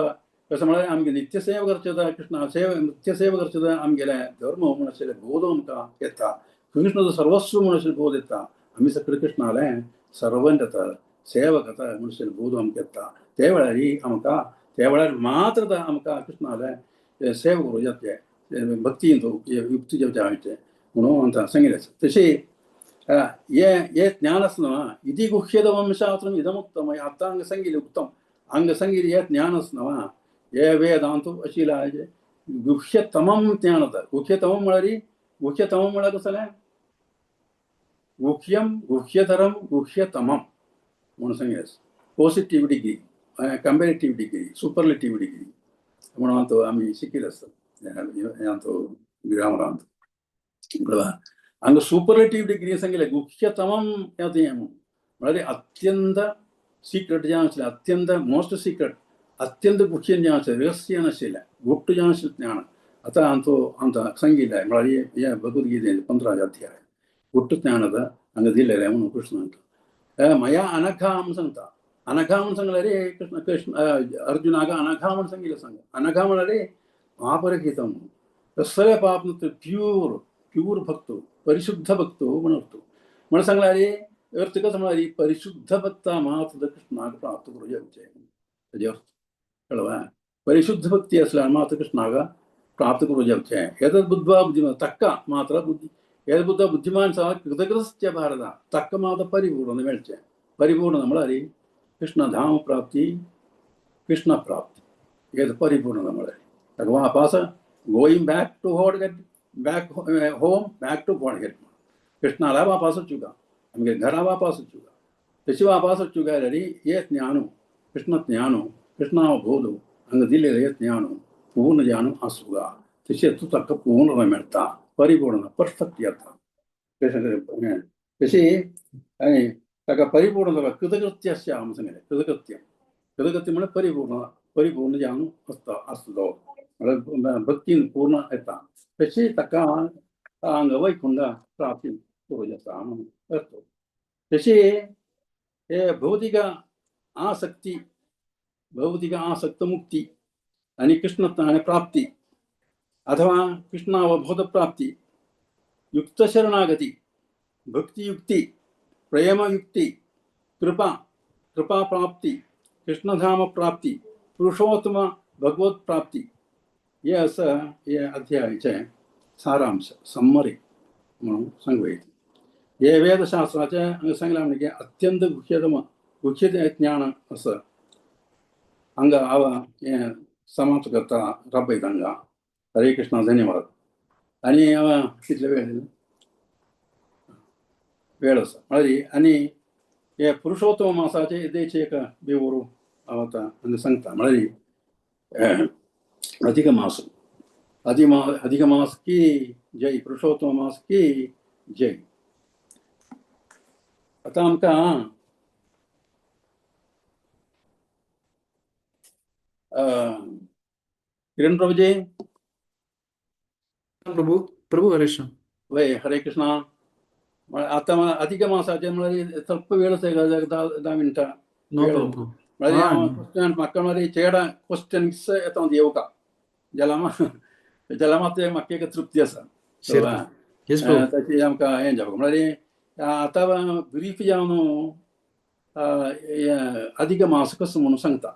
कसं म्हळ्यार आमगे नित्य सेवा करचें, कृष्णा सेवा नित्य सेवा करचें, आमगेले धर्म म्हूण आशिल्ले बोध आमकां येता. कृष्णाचो सर्वस्व म्हूण आशिल्ले बोध येता. आमी सगळे कृष्णाले सर्वंट येता, सेवा करता म्हूण आशिल्ले बोध आमकां येता. ते वेळार आमकां ते वेळार मात्र आमकां कृष्णाले सेवा करूं जातले, भक्ती युक्ती जावचे म्हणून आमकां सांगिल्लें. तशी हे हे ज्ञान आसना इति गुह्यतमं शास्त्रम् इदमुक्तम. आतां हांगा सांगिल्लें उत्तम हांगा सांगिल्लें हें ज्ञान आसना हे वेदांत अशिला गुह्यतमं ज्ञान आतां. गुह्यतमं म्हळ्यार गुह्यतमं म्हळ्यार कसलें? गुह्यं गुह्यतरं गुह्यतमं म्हणून सांगिल्लें. Positive degree, comparative degree, superlative degree म्हणून तो आमी शिकिल्लें आसता ह्यांतो ग्रामरांत. बरोबर. हांगा सुपरलेटीव डिग्री सांगिल्लें गुह्यतमं हें म्हळ्यार अत्यंत सिक्रेट जें आसलें, अत्यंत मोस्ट सिक्रेट, अत्यंत गुह्य जें आसलें, रहस्य नाशिल्लें, गुप्त जें आशिल्लें ज्ञान. आतां हांचो आमकां सांगिल्लें म्हळ्यार हे भगवद्गीतेन 15 अध्याय गुप्त ज्ञान आतां हांगा दिलेलें म्हणून कृष्ण म्हणटा. मया अनघा म्हूण सांगता. अनघा म्हूण सांगलें रे कृष्ण कृष्ण अर्जुनाक अनघा म्हूण सांगिल्लें. सांग अनघा म्हळ्यार पापरहितं म्हणून, कसलें पाप न्हू, प्यूर प्यूर भक्त, परिशुद्ध भक्त म्हणून अर्थ. म्हणून सांगला रे अर्थ कसं म्हळ्यार परिशुद्ध भक्ता मात्र कृष्णाक प्राप्त करूं जावचें. ताजे अर्थ कळवा, परिशुद्ध भक्ती आसल्यार मात्र कृष्णाक प्राप्त करूं जावचें. एतद् बुद्ध्वा बुद्धिमान तक्का मात्र बुद्धी एतद् बुद्ध्वा बुद्धिमान सा कृतकृतस्य भारत तक्क मात्र परिपूर्ण मेळचें. परिपूर्ण म्हळ्यार कृष्णधाम प्राप्ती, कृष्ण प्राप्ती, एतद् परिपूर्ण म्हळ्यार ताका वापास going back to God, back home, back to Godhead. कृष्णाला वापस वचुका, आमगे घरा वापस वचुका. तशी वापस वचुका जाल्यार हे ज्ञान, कृष्ण ज्ञान, कृष्णावबोध हांगा दिलेलें हे ज्ञान पूर्ण ज्ञान आसूगा. तशें तूं ताका पूर्ण मेळटा, परिपूर्ण परफेक्ट येता. तशी आनी ताका परिपूर्ण जाता कृतकृत्यस्य हांव सांगलें. कृतकृत्य, कृतकृत्य म्हळ्यार परिपूर्ण, परिपूर्ण ज्ञान आसता आसता तो म्हळ्यार भक्तीन पूर्ण येता. तशी ताका हांगा वैकुंठ प्राप्ती करूं जाता म्हणून अर्थ. तशी हे भौतिक आसक्ती, भौतिक आसक्त मुक्ती आनी कृष्ण प्राप्ती अथवा कृष्णावबोध प्राप्ती, युक्त शरणागती, भक्तियुक्ती, प्रेमयुक्ती, कृपा, कृपा प्राप्ती, कृष्णधाम प्राप्ती, पुरुषोत्तम भगवत प्राप्ती, हे असं हे अध्यायाचे सारांश समरी म्हणून सांगू येत. हे वेदशास्त्राचे हांगा सांगलां म्हणजे अत्यंत गुह्यतम गुह्य ज्ञान असं हांगा हांव हें समाप्त करता राबयता हांगा. हरे कृष्णा, धन्यवाद. आनी हांव कितले वेळ वेळ आसा म्हळ्यार आनी हे पुरुषोत्तम मासाचे येदेचे एक बेवरू हांव आतां हांगा सांगता. म्हळ्यार अधिक मास, अधिक मास की जय, पुरुषोत्तम मास की जय. आतां आमकां किरण प्रभुजी. प्रभू, प्रभू हरे कृष्ण. वय हरे कृष्णा. आतां अधिक मासाचे म्हळ्यार ಸ್ವಲ್ಪ वेळ आसा, 10 मिनटां. No problem. म्हळ्यार हांव क्वेश्चन म्हाका म्हळ्यार चेडा क्वेश्चन्स येता येवका जाल्यार जाल्यार मात म्हाका एक तृप्ती आसा. तशी आमकां हें जावं म्हळ्यार आतां ब्रीफ जावन अधिक मास कसो म्हणून सांगता.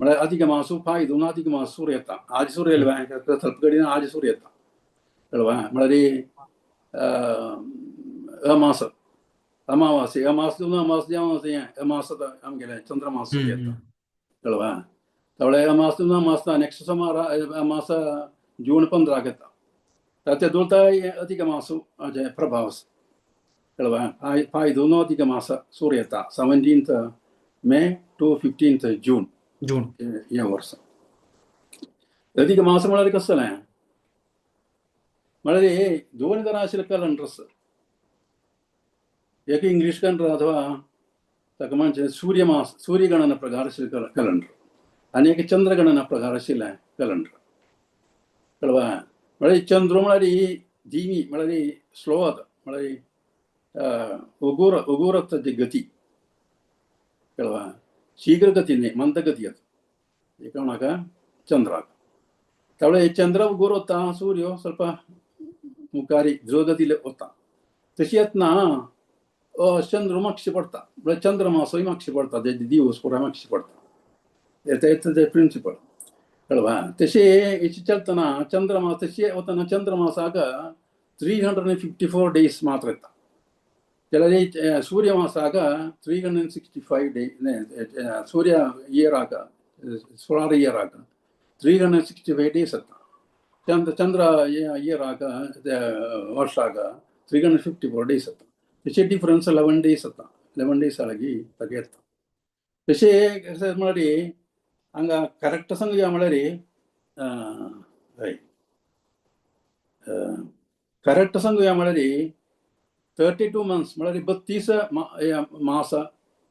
म्हळ्यार अधिक मास फायदो अधिक मास सुरू येता. आज सुरू येयले ಸ್ವಲ್ಪ कडेन आज सुरू येता कळवा. म्हळ्यार अमास अमावास्या अमास दोन अमास जावन हें अमास आमगेलें चंद्रमास सुरू येता कळवा. तवळे अमास दोन अमास नेक्स्ट सोमार अमास जून 15 येता. ते दोलता अधिक मास प्रभाव कळवा. फायदो अधिक मास सुरू येता 17 May to 15 June. June हे वर्स अधिक मास म्हळ्यार कसलें म्हळ्यार हे दोन तरा आशिल्ले कॅलेंडर्स. एक इंग्लीश कॅलेंडर अथवा ताका म्हणचे सूर्यमास, सूर्यगणना प्रकार आशिल्लें कॅलेंडर आनी एक चंद्रगणना प्रकार आशिल्लें कॅलेंडर. कळवा? म्हळ्यार चंद्र म्हळ्यार ही धीमी, म्हळ्यार स्लो वता, म्हळ्यार उगूर उगूरताची गती. कळवा? शीघ्र गती न्ही, मंदगती येता एका चंद्राक. त्यावेळे चंद्र उगूर वता, सूर्य ಸ್ವಲ್ಪ मुखारी ध्रुवगतीले वता. तशी येतना चंद्र मागशे पडटा, म्हळ्यार चंद्रमासोय मागशे पडटा, ते दिवस पुराय मागशे पडटा. ते प्रिंसिपल. कळवा? तशें हेची चलतना चंद्रमास तशी वतना चंद्रमासाक 354 डेज मात्र येता, जाल्यार सूर्यमासाक 365 डे, सूर्य इयराक, सोलार इयराक 365 डेज येता. चंद्र चंद्र इयराक, वर्षाक 354 डेज येता. तशें डिफरन्स 11 डेज येता, 11 डेज लागीं ताका येता. तशें कशें म्हळ्यार हांगा करेक्ट सांगया म्हळ्यार हय, करेक्ट सांगुया म्हळ्यार 32 मंथ्स म्हळ्यार 32 मास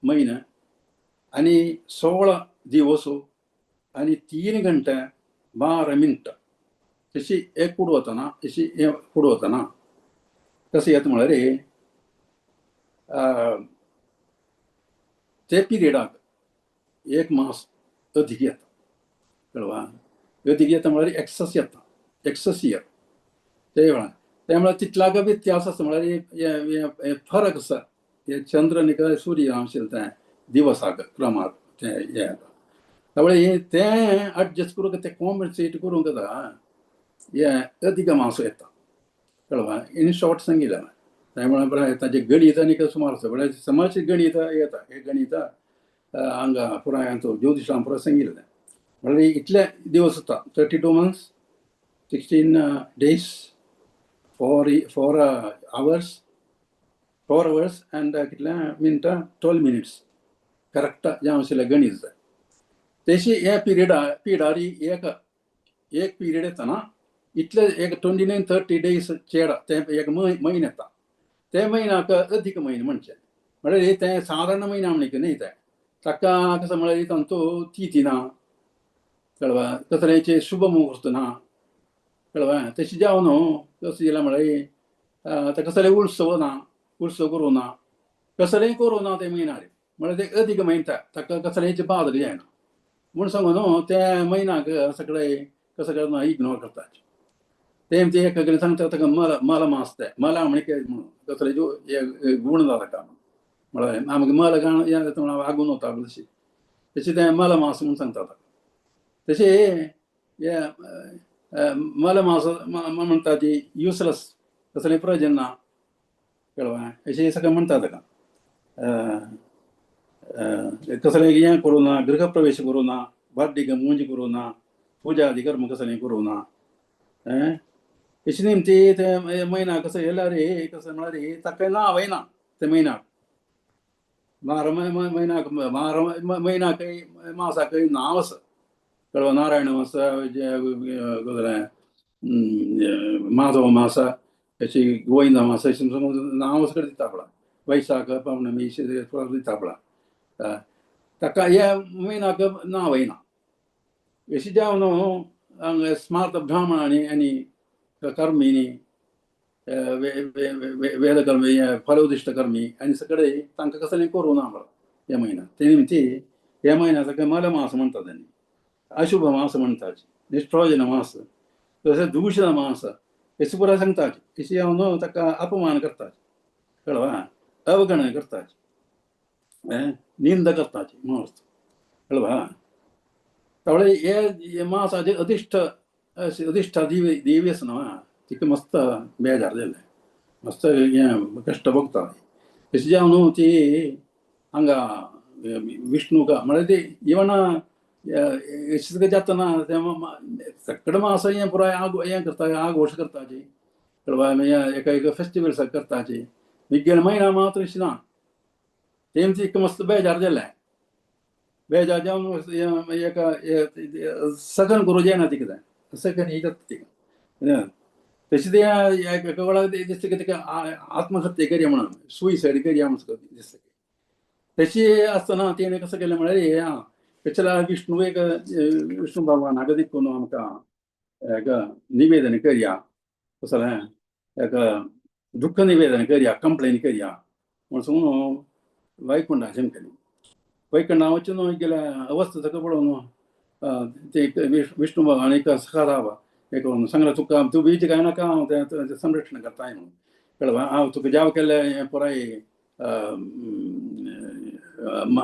म्हयने आनी 16 दिवस आनी 3 घंटे 12 मिनटां तशी एक कुड वतना, तशी कुड वतना कशें येता म्हळ्यार ते पिरियडाक एक मास अदीक येता. कळवा? अदीक येता म्हळ्यार एक्सस येता, एक्सस इयर ते वेळार. ते म्हळ्यार तितल्याक व्यत्यास आसा, म्हळ्यार फरक आसा हे चंद्र आनी सूर्य आशिल्लें तें दिवसाक क्रमाक तें हें येता. त्यामुळे तें एडजस्ट करूंक, तें कॉम्पन्सेट करूंक जाता हें अदीक मास येता. कळवा? इन शॉर्ट सांगिल्लें. त्यामुळे ताजें गणीत आनी सुमार आसा, म्हळ्यार समज गणीत येता, हे गणीत हांगा पुराय आमचो ज्योतिशान पुराय सांगिल्लें. म्हळ्यार इतले दिवस जाता, 32 months 16 days 4 hours, 4 hours and कितले मिनटां 12 मिनिट्स करेक्ट जें आशिल्लें गणीत जाय. तेशी हे पिरियडा पिरियडार एक एक पिरियड येतना इतले एक 29 30 डेज चेड ते एक म्हयनो येता. ते म्हयन्याक अदीक म्हयनो म्हणचें, म्हळ्यार तें सादारण म्हयनो म्हणलें न्ही तें ताका कसो म्हळ्यार तांचो तिथी ना. कळवा? कसलेचे शुभ मुहूर्त ना. कळवा? तशें जावन न्हू कशें जालें म्हळ्यार ताका कसले उत्सव ना, उत्सव करूं ना, कसलेय करूं ना ते म्हयन्यार, म्हळ्यार ते अदीक म्हयनो ताका कसलेच बादक जायना म्हूण सांगू न्हू त्या म्हयन्याक सगळे कसं करना इग्नोर करतात. ते ते एक कडेन सांगता ताका मल मल मास, ते मला म्हण म्हणून कसले गुण जाता का म्हळ्यार आमकां मल गाण हें जाता म्हणून आगून वता तशी तशें तें मल मास म्हूण सांगता ताका. तशें हे मल मास म्हणटा ती युजलेस, कसलें प्रयोजन ना. कळवा? अशें सगळें म्हणटा ताका. कसलें हें करूं ना, गृहप्रवेश करूं ना, बाड्डीक मूंज करूं ना, पुजा आदी कर्म कसलें करूं ना. अशें न्ही ती ते म्हयन्याक कसं येयल्यार कसं म्हळ्यार ताका नांवय ना ते म्हयन्याक, 12 म्हयन्याक, 12 म्हयन्याकय मासाकय नांव आसा. कळवा? नारायण मास, कसलें माधव मास, अशी गोविंदा मास, अशें नांव सगळें दिता आपणाक. वैशाख पौर्णमी अशें दिता आपणाक. ताका ह्या म्हयन्याक नांवय ना. अशें जावन हांगा स्मार्त ब्राह्मणांनी आनी कर्मींनी वेदकर्मी, फलोदिश्ट कर्मी आनी सगळे तांकां कसलें करूं ना म्हळ्यार ह्या म्हयन्याक. ते निमती ह्या म्हयन्याक ताका मल मास म्हणटा तेणी, अशुभ मास म्हणटात, निष्प्रयोजन मास, तशें दूषण मास अशें पुराय सांगतात. अशें हांव न्हू ताका अपमान करतात. कळवा? अवगणना करतात, निंदा करतात म्हणून. कळवा? त्यामुळे हे मासाचे अधिश्ठ अधिश्ठ देवी देवी आसा न्हू तिका मस्त बेजार जालें, मस्त हें कश्ट भोगता. तशें जावन न्हू ती हांगा विष्णुका म्हळ्यार ती इवन अशें जातना तें सगळें मास हें पुराय हें करता, आघोश करताची. कळवा? एका एक फेस्टिवल करताची. मिगेल म्हयना मात्र अशें ना, तेम तिका मस्त बेजार जालें. बेजार जावन एक सगन करूं जायना तिका, तें सगन ही जाता तिका. तशें ते एका वेळार दिसता की ताका आत्महत्या करया म्हणून, सुसायड करया म्हणून दिसता. तशी आसतना तेणें कसो केलें म्हळ्यार हें आं पेचला विष्णू एक विष्णू भगवानाक देखून आमकां एक निवेदन करया, कसलें एक दुख्ख निवेदन करया, कंप्लेन करया म्हण सांगून वैकुंठा चमकली. वैकुंठा वचून गेल्या अवस्था ताका पळोवन ते विष्णू भगवान एक सखाराव एक सांगलें तुका तूं बीज काय नाका, हांव तें संरक्षण करताय म्हणून. कळ्ळें? हांव तुका जाव केल्लें पुराय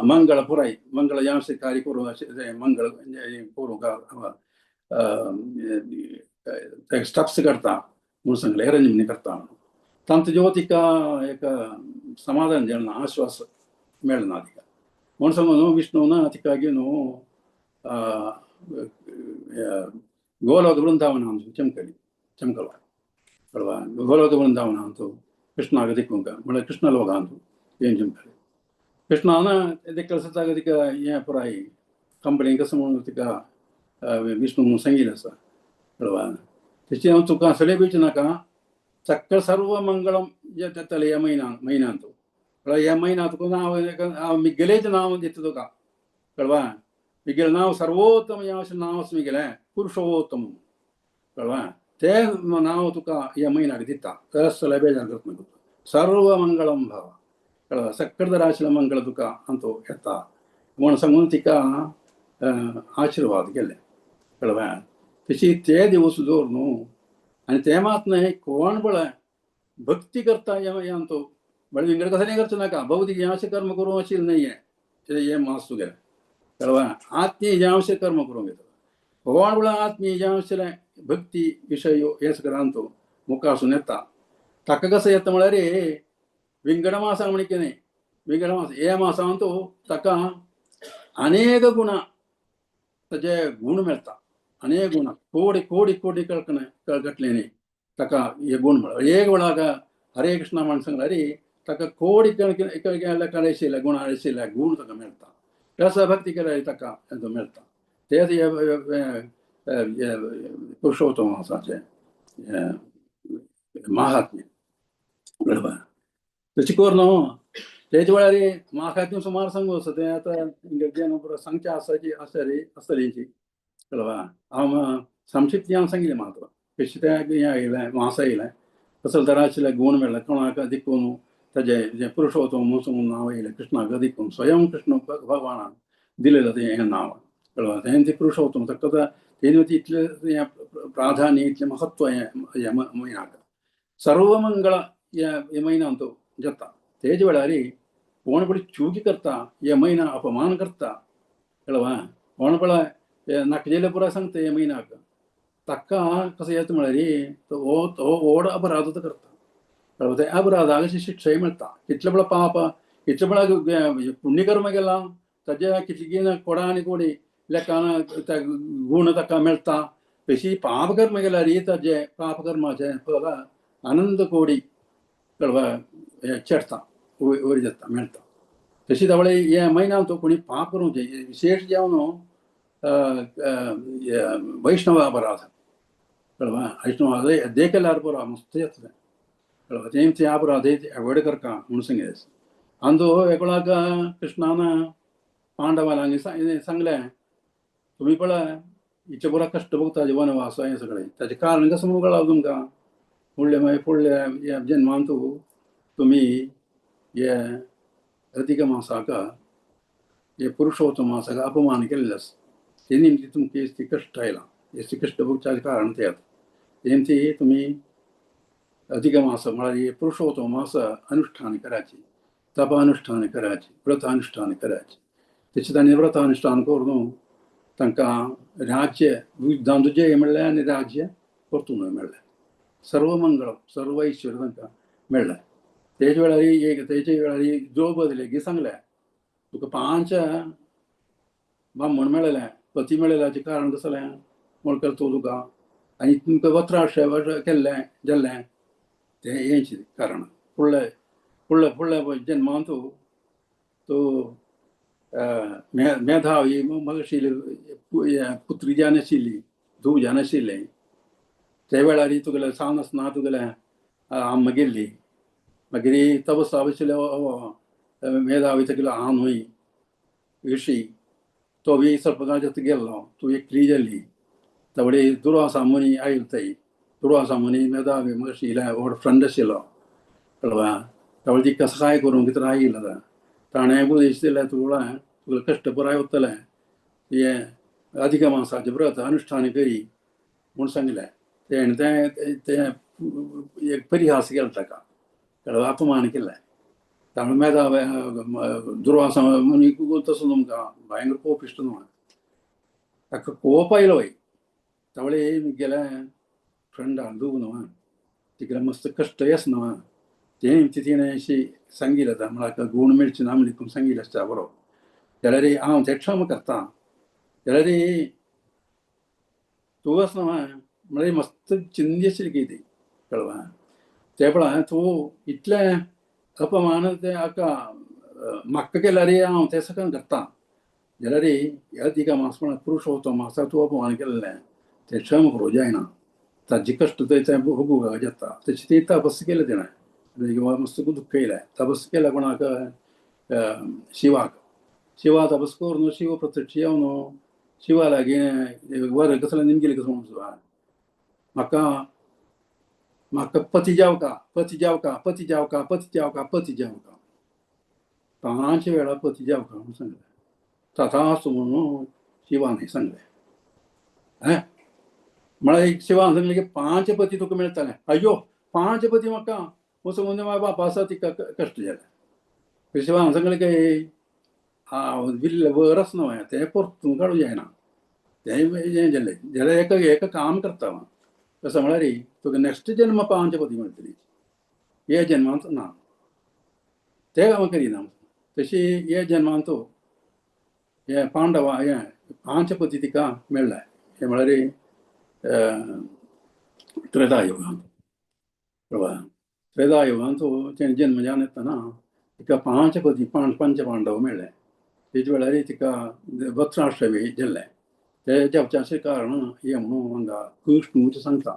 मंगळ पुराय मंगळ यांश कार्य करूं अशें मंगळ करूंक स्टेप्स करता म्हणून सांगलें, अरेंजमेंट करता म्हणून. तांचो ज्यो तिका एक समाधान जालें ना, आश्वास मेळना तिका म्हणून सांगून विष्णू तिका घेवन गोलोक वृंदावन चमकली, चमकलो. कळवा? गोलोक वृंदावन अंतू कृष्णाक दिकूंक म्हळ्यार कृष्ण लोकांतू येवन चमकली. कृष्णान देखल सताक तिका हें पुराय कंप्लेन कसो म्हणून तिका विष्णू सांगिल्लें आसा. कळवा? तशें हांव तुका सगळें भिवचें नाका, सक्कळ सर्व मंगळम जातलें ह्या म्हयन्यांत. कळ्ळें? ह्या म्हयन्या तुका नांव हांव मिगेलेच नांव दिता तुका. कळवा? मिगेलें नांव सर्वोत्तम हें अशें नांव आसा मिगेलें, पुरुषोत्तम. कळवा? तें नांव तुका ह्या म्हयन्याक दिता, कसलें बेजार करता तुका, सर्व मंगळम भव. कळवा? सक्कळ राशिला मंगळ तुका अंतो येता म्हूण सांगून तिका आशिर्वाद केले. कळवा? तशी ते दिवस दवर न्हू आनी ते मात न्हय कोण पळय भक्ती करता ह्या तो म्हळ्यार विंगड कसलें करचें नाका, भौतीक हें अशें कर्म करूं अशें न्हय हें हें मास तुगेलें. कळवा? आत्मीय हें अशें कर्म करूंक येता. कोण पळय आत्मीय हें आशिल्लें भक्ती विशय हें सगळ्यांत मुखारसून येता. ताका कसो येता म्हळ्यार विंगड मासा म्हण कितें विंगड मास हे मासांत ताका अनेक गुणा ताजे गुण मेळटा, अनेक गुण कोडी कोडी कोडी कळकणे कळकटले न्ही ताका हे गुण मेळ्ळा. एक वेळाक हरे कृष्णा म्हण सांगल्यार ताका कोडी आशिल्ले गुण आशिल्ले गुण ताका मेळटा. रस भक्ती केल्यार ताका मेळटा. तेच पुरुषोत्तम मासाचें महात्म्य. बरोबर? तशें कर न्हू तेज वेळार महात्म्य सुमार सांगू आसा तें आतां इंग्रजीन सांगचें आसाची आसा रे आसतलीची. कळवा? हांव संक्षिप्त हांव सांगिल्लें मात्र कशें तें हें आयलें मास आयलें कसले तरा आशिल्ले गुण मेळ्ळे कोणाक दिकून ताजें जें पुरुषोत्तम म्हणून नांव येयलें कृष्णाक दिकून स्वयं कृष्ण भगवानान दिलेलें तें हें नांव. कळवा? तें तें पुरुषोत्तम ताका तें इतलें हें प्राधान्य इतलें महत्व हें ह्या म्हयन्याक सर्वमंगळ ह्या म्हयन्यांत जाता. तेज वेळार कोण पळय चुकी करता हे म्हयन्या अपमान करता. कळवा? कोण पळय नाकजेले पुराय सांगता हे म्हयन्याक ताका कसो येता म्हळ्यार तो तो व्हड अपराध तो करता. कळवा? त्या अपराधाक अशी शिक्षाय मेळटा. कितले पळय पाप कितले पळय पुण्यकर्म केलां ताजे कितली कोडा आनी कोडी लेखान त्या गुण ताका मेळटा. तशी पापकर्म केल्यार ताजे पापकर्माचें फल आनंद कोडी. कळवा? चडता वयर जाता मेळटा. तशी तावळे हे म्हयन्यांत कोणी पाप करूंक विशेश जावन वैष्णव अपराध. कळवा? वैष्णव देखल्यार पुरो मस्त जाता. कळवा? तें ते अपराध एवॉयड करका म्हणून सांगिल्लें. अंदू एकळाक कृष्णान पांडवांक सांगलें तुमी पळय इतले पुरो कश्ट भोगता वनवास हें सगळें ताचें कारण कसो म्हणून कळ्ळां तुमकां फुडले मागीर फुडल्या जन्मांत तुमी हे अधिक मासाक हे पुरुषोत्तम मासाक अपमान केल्ले आसा ते निमती तुमकां ती कश्ट आयलां हे कश्ट भोगच्याचें कारण तें आतां ते निमती तुमी अधिक मास म्हळ्यार पुरुषोत्तम मास अनुष्ठान करायची, तप अनुष्ठान करायची, व्रत अनुष्ठान करायची. तशें तांणी व्रत अनुष्ठान करून तांकां राज्य युद्धांत जय मेळ्ळें आनी राज्य परतून मेळ्ळें. सर्वमंगळम सर्व ऐश्वर्य तांकां मेळ्ळें. तेज वेळार एक तेजे वेळार द्रौपदी लेगीत सांगलें तुका पांच ब्राह्मण मेळ्ळें पती मेळ्ळेल्याचें कारण कसलें म्हण तूं तुका आनी तुमकां वत्राश केल्लें जाल्लें तें हेंच कारण फुडले फुडले फुडल्या जन्मांत तूं मेधावी महर्षी पुत्री जानाशिल्ली धूव जानाशिल्लें. ते वेळार तुगेले सान आसतना तुगेले आम्मा गेल्ली मागीर तपस आशिल्ले मेधावी तुगेलो हांव न्हय ऋषी तो बी सर्पगांव गेल्लो तूं एकली जाल्ली तवडे दुर्वासा मुनी आयल थंय दुर्वासा मुनी मेधावी महर्षी व्हड फ्रेंड आशिल्लो कळवा तवळ ती कसं काय करूंक कितें आयिल्लो आतां ताणें उपदेश दिले तुला तुगेले कश्ट पुराय वतले हें अधिक मासाचें व्रत अनुष्ठान करी म्हूण सांगलें तेणें तें तें एक परिहास केलो ताका कळ्ळें अपमान केलें ताणें मेधावी दुर्वासा मुनी तसो तुमकां भयंकर कोपिश्ट न्हू ताका कोप आयलो वय तवळे गेले फ्रेंडा दूग न्हू तिकडे मस्त कश्ट येस न्हू तें तिणें अशी सांगिल्लें आतां म्हळ्यार गूण मेळचे ना म्हण सांगिल्लें आसता बरो जाल्यार हांव तें क्षमा करता जाल्यार तूं आस न्हू म्हळ्यार मस्त चिंदी आशिल्ली की ती कळवा ते पळय तूं इतलें अपमान तें हाका म्हाका केल्यार हांव तें सगळें करता जाल्यार अधिक मास म्हळ्यार पुरुषोत्तम मासा तूं अपमान केल्लें तें क्षमा करूं जायना ताजे कश्ट तें भोगूंक जाता तशें ती तपस केलें तेणें मस्त दुख्ख येयलें तपस केलें कोणाक शिवाक शिवा तपस करून शिव प्रत्यक्ष येवन शिवा लागीं वर कसलें निमगेलें कसो म्हणून म्हाका म्हाका पती जावका पती जावका पती जावका पती जावका पती जावका 5 वेळा पती जावका म्हणून सांगलें तथा म्हणून शिवान सांगलें हें म्हळ्यार एक शिवान सांगलें की 5 पती तुका मेळटले अय्यो 5 पती म्हाका वचून माझ्या बापा आसा तिका कश्ट जालें शिवान सांगलें की विल्ल वर आसा न्हू तें परतून काडूं जायना तें हें जालें जाल्यार एका एका काम करता कसो म्हळ्यार तुका नेक्स्ट जन्म 5 पती मेळटली हे जन्मांत ना तें हांव करिना तशी हे जन्मांत हे पांडवा हे 5 पती तिका मेळ्ळें हें म्हळ्यार त्रेता युगांत कळ्ळें त्रेता युगांत तेणें जन्म जावन येतना तिका 5 पती पंच पांडव मेळ्ळे तेज वेळार तिका वत्सराश्रवी जाल्लें ते जावचें कारण हें म्हणून हांगा कृष्णूच सांगता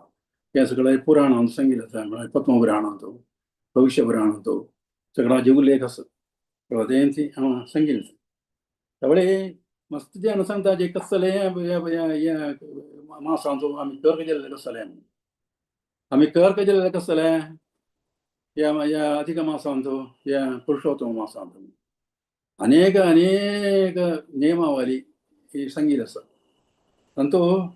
हें सगळें पुराणांत सांगिल्लें आसा म्हळ्यार पद्मपुराणांत भविश्य पुराणांत सगळ्या जे उल्लेख आसा तें ती हांव सांगिल्लें त्यावेळे मस्त जें सांगता जे कसलें हें मासांचो आमी कर केल्लें कसलें आमी कर केल्लें कसलें ह्या ह्या अधिक मासांचो ह्या पुरुषोत्तम मासांचो अनेक अनेक नियमावली ही सांगिल्लें आसा तांतूत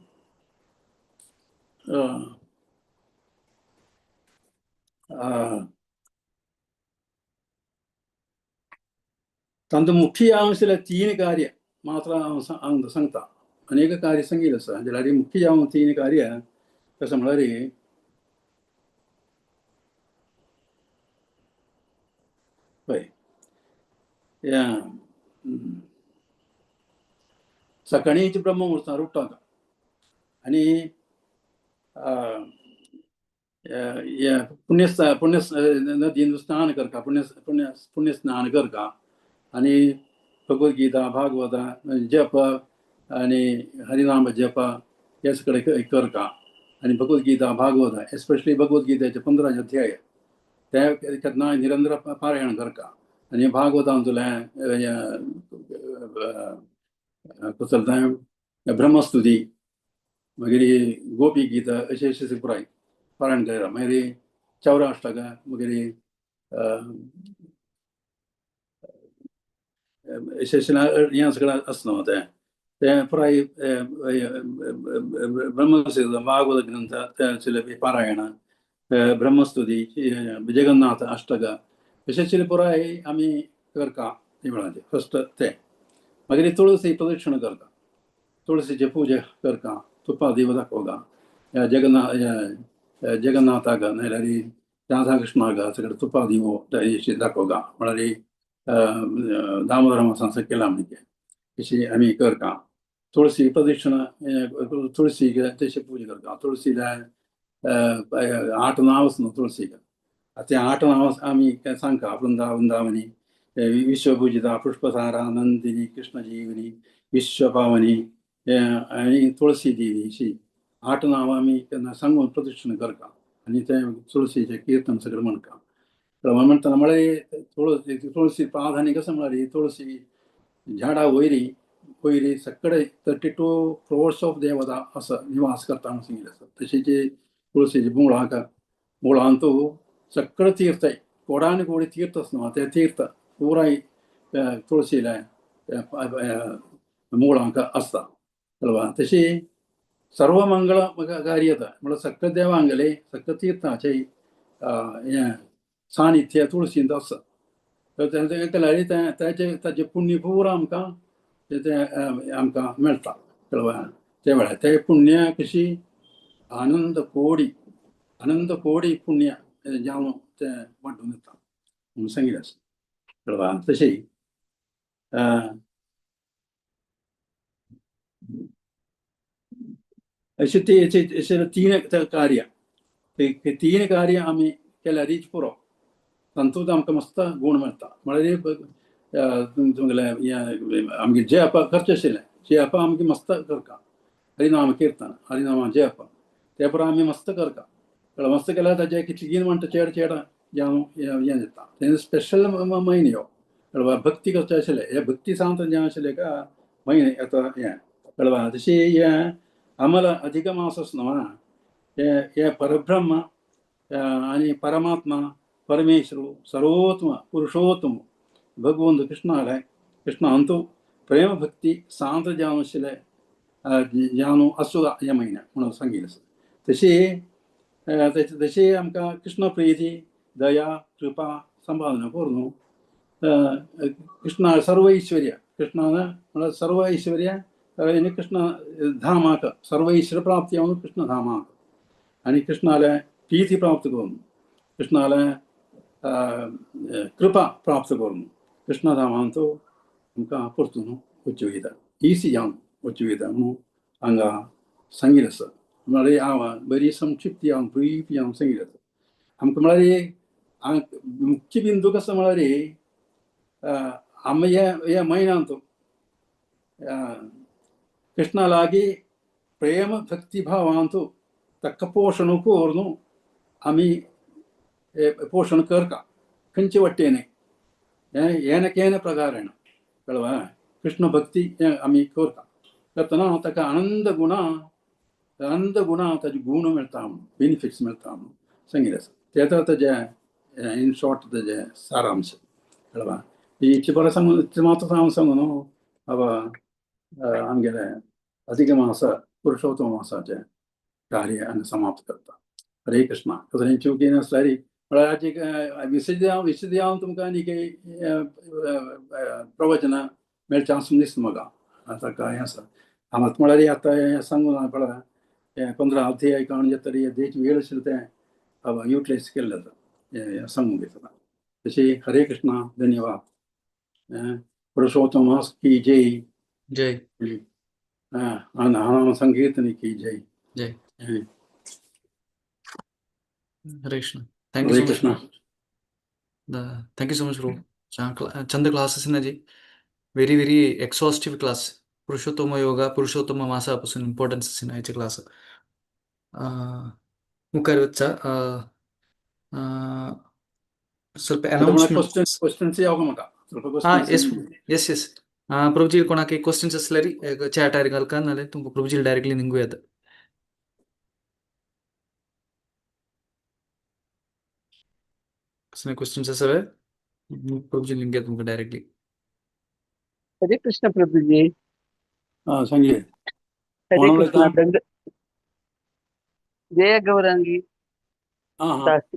तांतूत मुख्य आशिल्लें 3 कार्य मात्र हांव सांगता अनेक कार्य सांगिल्लें आसा जाल्यार मुख्य जावन 3 कार्य कशें म्हळ्यार पळय सकाळीं ब्रह्ममुहूर्तार उठ्ठा आनी पुण्य पुण्य नदीन स्नान करता पुण्य पुण्य पुण्य स्नान करता आनी भगवद्गीता भागवता जप आनी हरिनाम जप हे सगळें करता आनी भगवद्गीता भागवता एस्पेशली भगवद्गीतेचे 15 अध्याय ते केन्ना निरंतर पारायण करता आनी भागवतांतलें कसलें तें ब्रह्मस्तुती मागीर गोपी गीता अशें अशें पुराय पारायण करता मागीर चौराष्टक मागीर अशें अशें हें सगळें आसना न्हू तें तें पुराय ब्रह्म भागवत ग्रंथ तें पारायण ब्रह्मस्तुती जगन्नाथ अष्टक अशें अशें पुराय आमी करता वेळाचेर फस्ट तें मागीर तुळसी प्रदक्षिणा करता तुळसीची पुजा करता तुपा दिवो दाखोवता जगन्नाथ जगन्नाथाक नाल्यार राधा कृष्णाक सगळें तुपा दिवो दाखोवता म्हळ्यार दामोदर मासांत केला म्हणजे अशी आमी करता तुळसी प्रदक्षिणा तुळसीक तशें पुजा करता तुळसीला 8 नांव आसा न्हू तुळसीक ते 8 नांव आमी सांगता वृंदा वृंदावनी विश्वपूजिता पुष्पसारा नंदिनी कृष्णजीवनी विश्वपावनी आनी तुळसी देवी अशी 8 नांवां आमी केन्ना सांगून प्रदक्षिणा करता आनी तें तुळशीचें किर्तन सगळें म्हणटा. म्हणटना म्हळ्यार तुळसी तुळसी प्राधान्य कसं म्हळ्यार तुळसी झाडा वयरी वयरी सगळे 32 crores of देवता आसा निवास करता म्हणून सांगिल्लें आसा. तशीच तुळशीची मुळांक मुळांतू सगळे तीर्थ कोडान कोडी तीर्थ आसा ते तीर्थ पुराय तुळशीले मुळांक आसता कळवा. तशी सर्वमंगळ कार्य येता म्हळ्यार सगळे देवांगेले सगळे तीर्थाचे हें सानिध्य तुळशींत आसा. तें केल्यार तें तेचें ताचें पुण्य पुरा आमकां तें आमकां मेळटा कळवा. ते वेळार ते पुण्य कशी आनंद कोडी अनंत कोडी पुण्य जावन तें वांटून येता म्हणून सांगिल्लें आसा कळवा. तशी अशें ती अशें तीन कार्य तीन कार्य आमी केल्यार पुरो तातूंत आमकां मस्त गूण मेळटा. म्हळ्यार तुमगेलें हें आमगे जप करचें आशिल्लें जप आमगे मस्त करता हरिनाम किर्तन हरिनाम जप ते पुरो आमी मस्त करता. मस्त केल्यार ताजें कितलीं म्हणटा चेड चेड जावं हें जाता तें स्पेशल म्हयने ह्यो कळवा. भक्ती करचें आशिल्लें हे भक्ती सांत जें आशिल्लें का म्हयने येता हें कळवा. तशी हें आम्हाला अधिक मास न्हू हे परब्रह्म आनी परमात्मा परमेश्वर सर्वोत्तम पुरुषोत्तम भगवंत कृष्णाले कृष्ण अंतू प्रेम भक्ती सांत जावन आशिल्लें जावन आसूं ह्या म्हयन्या म्हणून सांगिल्लें आसा. तशी तशी आमकां कृष्ण प्रिती दया कृपा संपादना करून कृष्ण सर्व ऐश्वर्य कृष्णान म्हळ्यार सर्व ऐश्वर्य आनी कृष्ण धामाक सर्व ऐश्वर्य प्राप्ती जावन कृष्ण धामाक आनी कृष्णाले प्रीती प्राप्त करून कृष्णाले कृपा प्राप्त करून कृष्णधामांत आमकां परतून वच्चें वयता इसी जावन वच्चें वयता म्हणून हांगा सांगिल्लें आसा. म्हळ्यार हांव बरी संक्षिप्त हांव ब्रीफ हांव सांगिल्लें आसा. आमकां म्हळ्यार मुख्य बिंदू कसो म्हळ्यार आमी ह्या म्हयन्यांत कृष्णा लागीं प्रेम भक्ती भावांत ताका पोशण करून आमी पोशण करता खंयचे वाटेन येन केन प्रकारेण कळवा कृष्ण भक्ती आमी करता करतना ताका आनंद गुणा आनंद गुणा ताजे गूण मेळटा म्हणून बेनिफिट्स मेळटा म्हणून सांगिल्लें आसा. ते ताजें इन शॉर्ट ताजें सारांश कळवा. इतलें बरें सांगून इतलें मात्र हांव सांगू न्हू बाबा आमगेलें अधिक मास पुरुषोत्तम मासाचें कार्य हांगा समाप्त करता. हरे कृष्णा. कसलें चुकी नासल्यार म्हळ्यार हाजी विशद विशद हांव तुमकां आनी प्रवचनां मेळचें आसून दिसता म्हाका आतां काय आसा हांव म्हळ्यार आतां हें सांगून पळय हें 15 अध्याय काडून तरी देश वेळ आशिल्लो तें युटिलायज केल्लें जाता हें सांगूंक दिसता. तशी हरे कृष्णा धन्यवाद. पुरुषोत्तम मास की जय. जय. नाम संकीर्तन की जय. जय. Hare Krishna. Thank you Hare so much. Krishna. Thank you so much, bro. Chanda classes जी very very exhaustive class. Purushottama yoga Purushottama मासापासून इम्पॉर्टन्स आशिल्लें आयचे क्लास. मुखार वच्चा ಸ್ವಲ್ಪ अनाउन्समेंट. क्वेश्चन क्वेश्चन्स यावक म्हाका ಸ್ವಲ್ಪ हां क्वेश्चन्स. येस येस येस प्रभुजी कोणाक क्वेश्चन्स आसल्यार चॅटार घालका नाल्यार तुमकां प्रभुजी डायरेक्टली निंगू येता. कसले क्वेश्चन्स आसा प्रभुजी लिंक येता तुमकां डायरेक्टली. हरे कृष्ण प्रभुजी. हां सांगिये. हरे कोण कृष्ण. उलयता? दंड जय गौरांगी. हां हां दासी.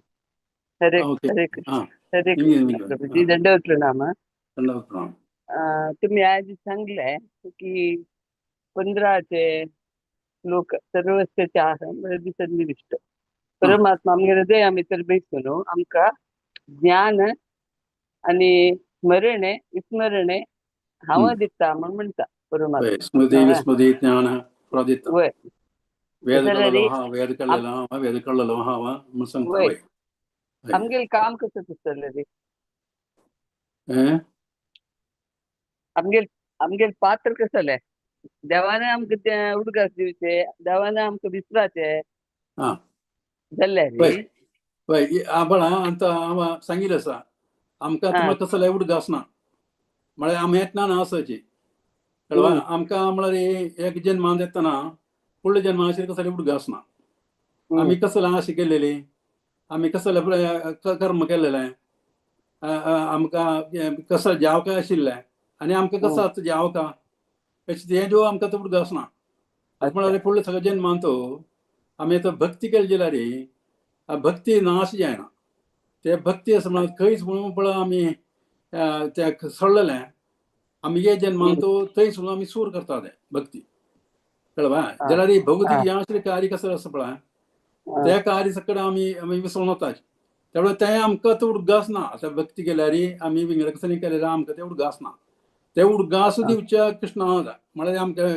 हरे ओके. हरे कृष्ण. हां हरे निमगे कृष्ण निमगे प्रभुजी. हां दंडवत प्रणाम. दंडवत प्रणाम. तुम्ही आज सांगले की 15 श्लोक सर्वस्य चाहं हृदि सन्निविष्ट परमात्मा आमगे हृदय भितर बेसून आमकां ज्ञान आणि स्मरणे विस्मरणे हांव दिता म्हण म्हणटा परमात्मा. वय स्मृती विस्मृती ज्ञान प्रदिता वय वेद जाल्यार कळलो हा वेद कळलेलो हा वेद कळलेलो हा म्हणून सांगता. वय वय वय आमगेलें काम कसं आसतलें रे? हें आमगेल आमगेल पात्र कसलें? देवाने आमकां ते उडगास दिवचे, देवाने आमकां विसराचे आं. जाल्यार पळय पळय आबळ आतां हांव सांगिल्लें आसा आमकां आं. तुमकां कसलें उडगास ना म्हळ्यार आमी येतना ना आसाची कळ्ळें. आमकां म्हळ्यार एक जन्मान येतना फुडल्या जन्माचेर कसलें उडगास ना. आमी कसलें आशा केलेली, आमी कसलें कर्म केलेलें, आमकां कसो जाव काय आशिल्लें आनी आमकां कसो आतां जाव का अशें तें जो आमकां तो उडगास ना. आतां म्हळ्यार फुडल्या सगळ्या जन्मान तो आमी आतां भक्ती केली जाल्यार भक्ती नाश जायना. ते भक्ती आसा म्हळ्यार खंयच म्हणून पळय आमी ते सोडलेलें आमी हे जन्मान तो थंयच म्हणून आमी सूर करता ते भक्ती कळ्ळें. जाल्यार भौतीक यांत्रिक कार्य कसं आसा पळय त्या कार्य सगळें आमी आमी विसरून वता. त्यामुळे तें आमकां तो उडगास ना. आतां भक्ती केल्यार आमी विंगड कसं केल्यार आमकां ते उडगास ना. ते उडगास दिवच्या कृष्णा म्हळ्यार आमकां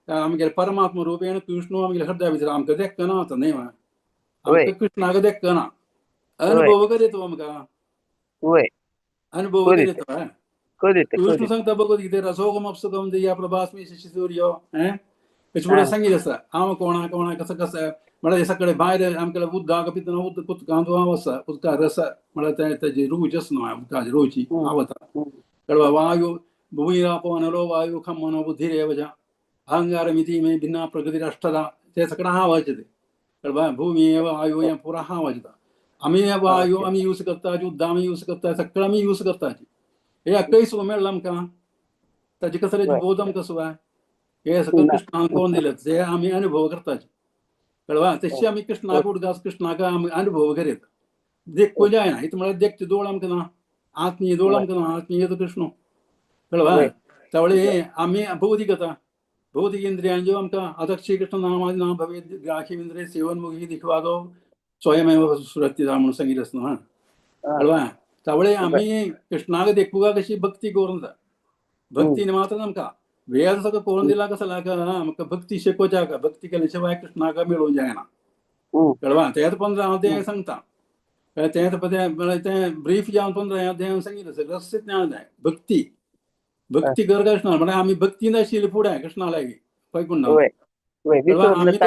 आमगेले परमात्मा रूपेण कृष्ण आमगेले हृदया भितर आमकां देखना आतां न्हय आमकां कृष्णाक देखना अनुभव करीत आमकां अनुभव करीत. कृष्ण सांगता भगवत गीते रसोगम अपसुगम या प्रभास्मी शशी सूर्य हें अशें म्हणून सांगिल्लें आसा. हांव कोणा कोणा कसं कसं म्हळ्यार सगळे भायर आमकां उदकाक पितना उदक उदकांत हांव आसा उदका रस म्हळ्यार तें तेजी रूच आसा न्हू उदकाची रुची हांव वता कळ्ळें. वायु भूमिरापो अनलो वायु खम मनो बुद्धिरेव च अहंकारमिति मे भिन्ना प्रकृतिरष्टदा ते सगळं हांव वाचते कळ्ळें. भूमी एव वायु हें पुरा हांव वाचता. आमी वायु आमी यूज करता, उदक आमी यूज करता, सगळं आमी यूज करता. हे खंय सुद्दां मेळ्ळा आमकां ताजे कसले बोध आमकां सुद्दां हे सगळं कृष्णान कोण दिलें ते आमी अनुभव करता कळवा. तशें आमी कृष्णाक उडगास कृष्णाक आमी अनुभव करीत देखूं जायना. इतलें म्हळ्यार देखचे दोळ आमकां ना, आत्मीय दोळ आमकां ना, आत्मीय तो कृष्ण कळवा. त्यावेळी आमी भौतिक आतां भौतिक इंद्रियांच्यो आमकां आतां श्रीकृष्ण नाम ना भवेद ग्राही इंद्रिय सेवनमुखी दिखवादो स्वयमेव सुरक्षित म्हणून सांगितलं आसा न्हू कळवा. त्यावेळी आमी कृष्णाक देखूंक कशी भक्ती करूंक जाय. भक्ती मात्र आमकां वेद सगळं करून दिला कसं आमकां भक्ती शिकोवच्या भक्ती केल्या शिवाय कृष्णाक मेळूंक जायना कळवा. तें 15 अध्याय सांगता तें तें ब्रीफ जावन 15 अध्याय सांगितलं सगळं ज्ञान जाय. भक्ती भक्ती कर कृष्णा म्हळ्यार आमी भक्ती नाशिल्ली फुडें कृष्णा लागीं वैकुंठ आमी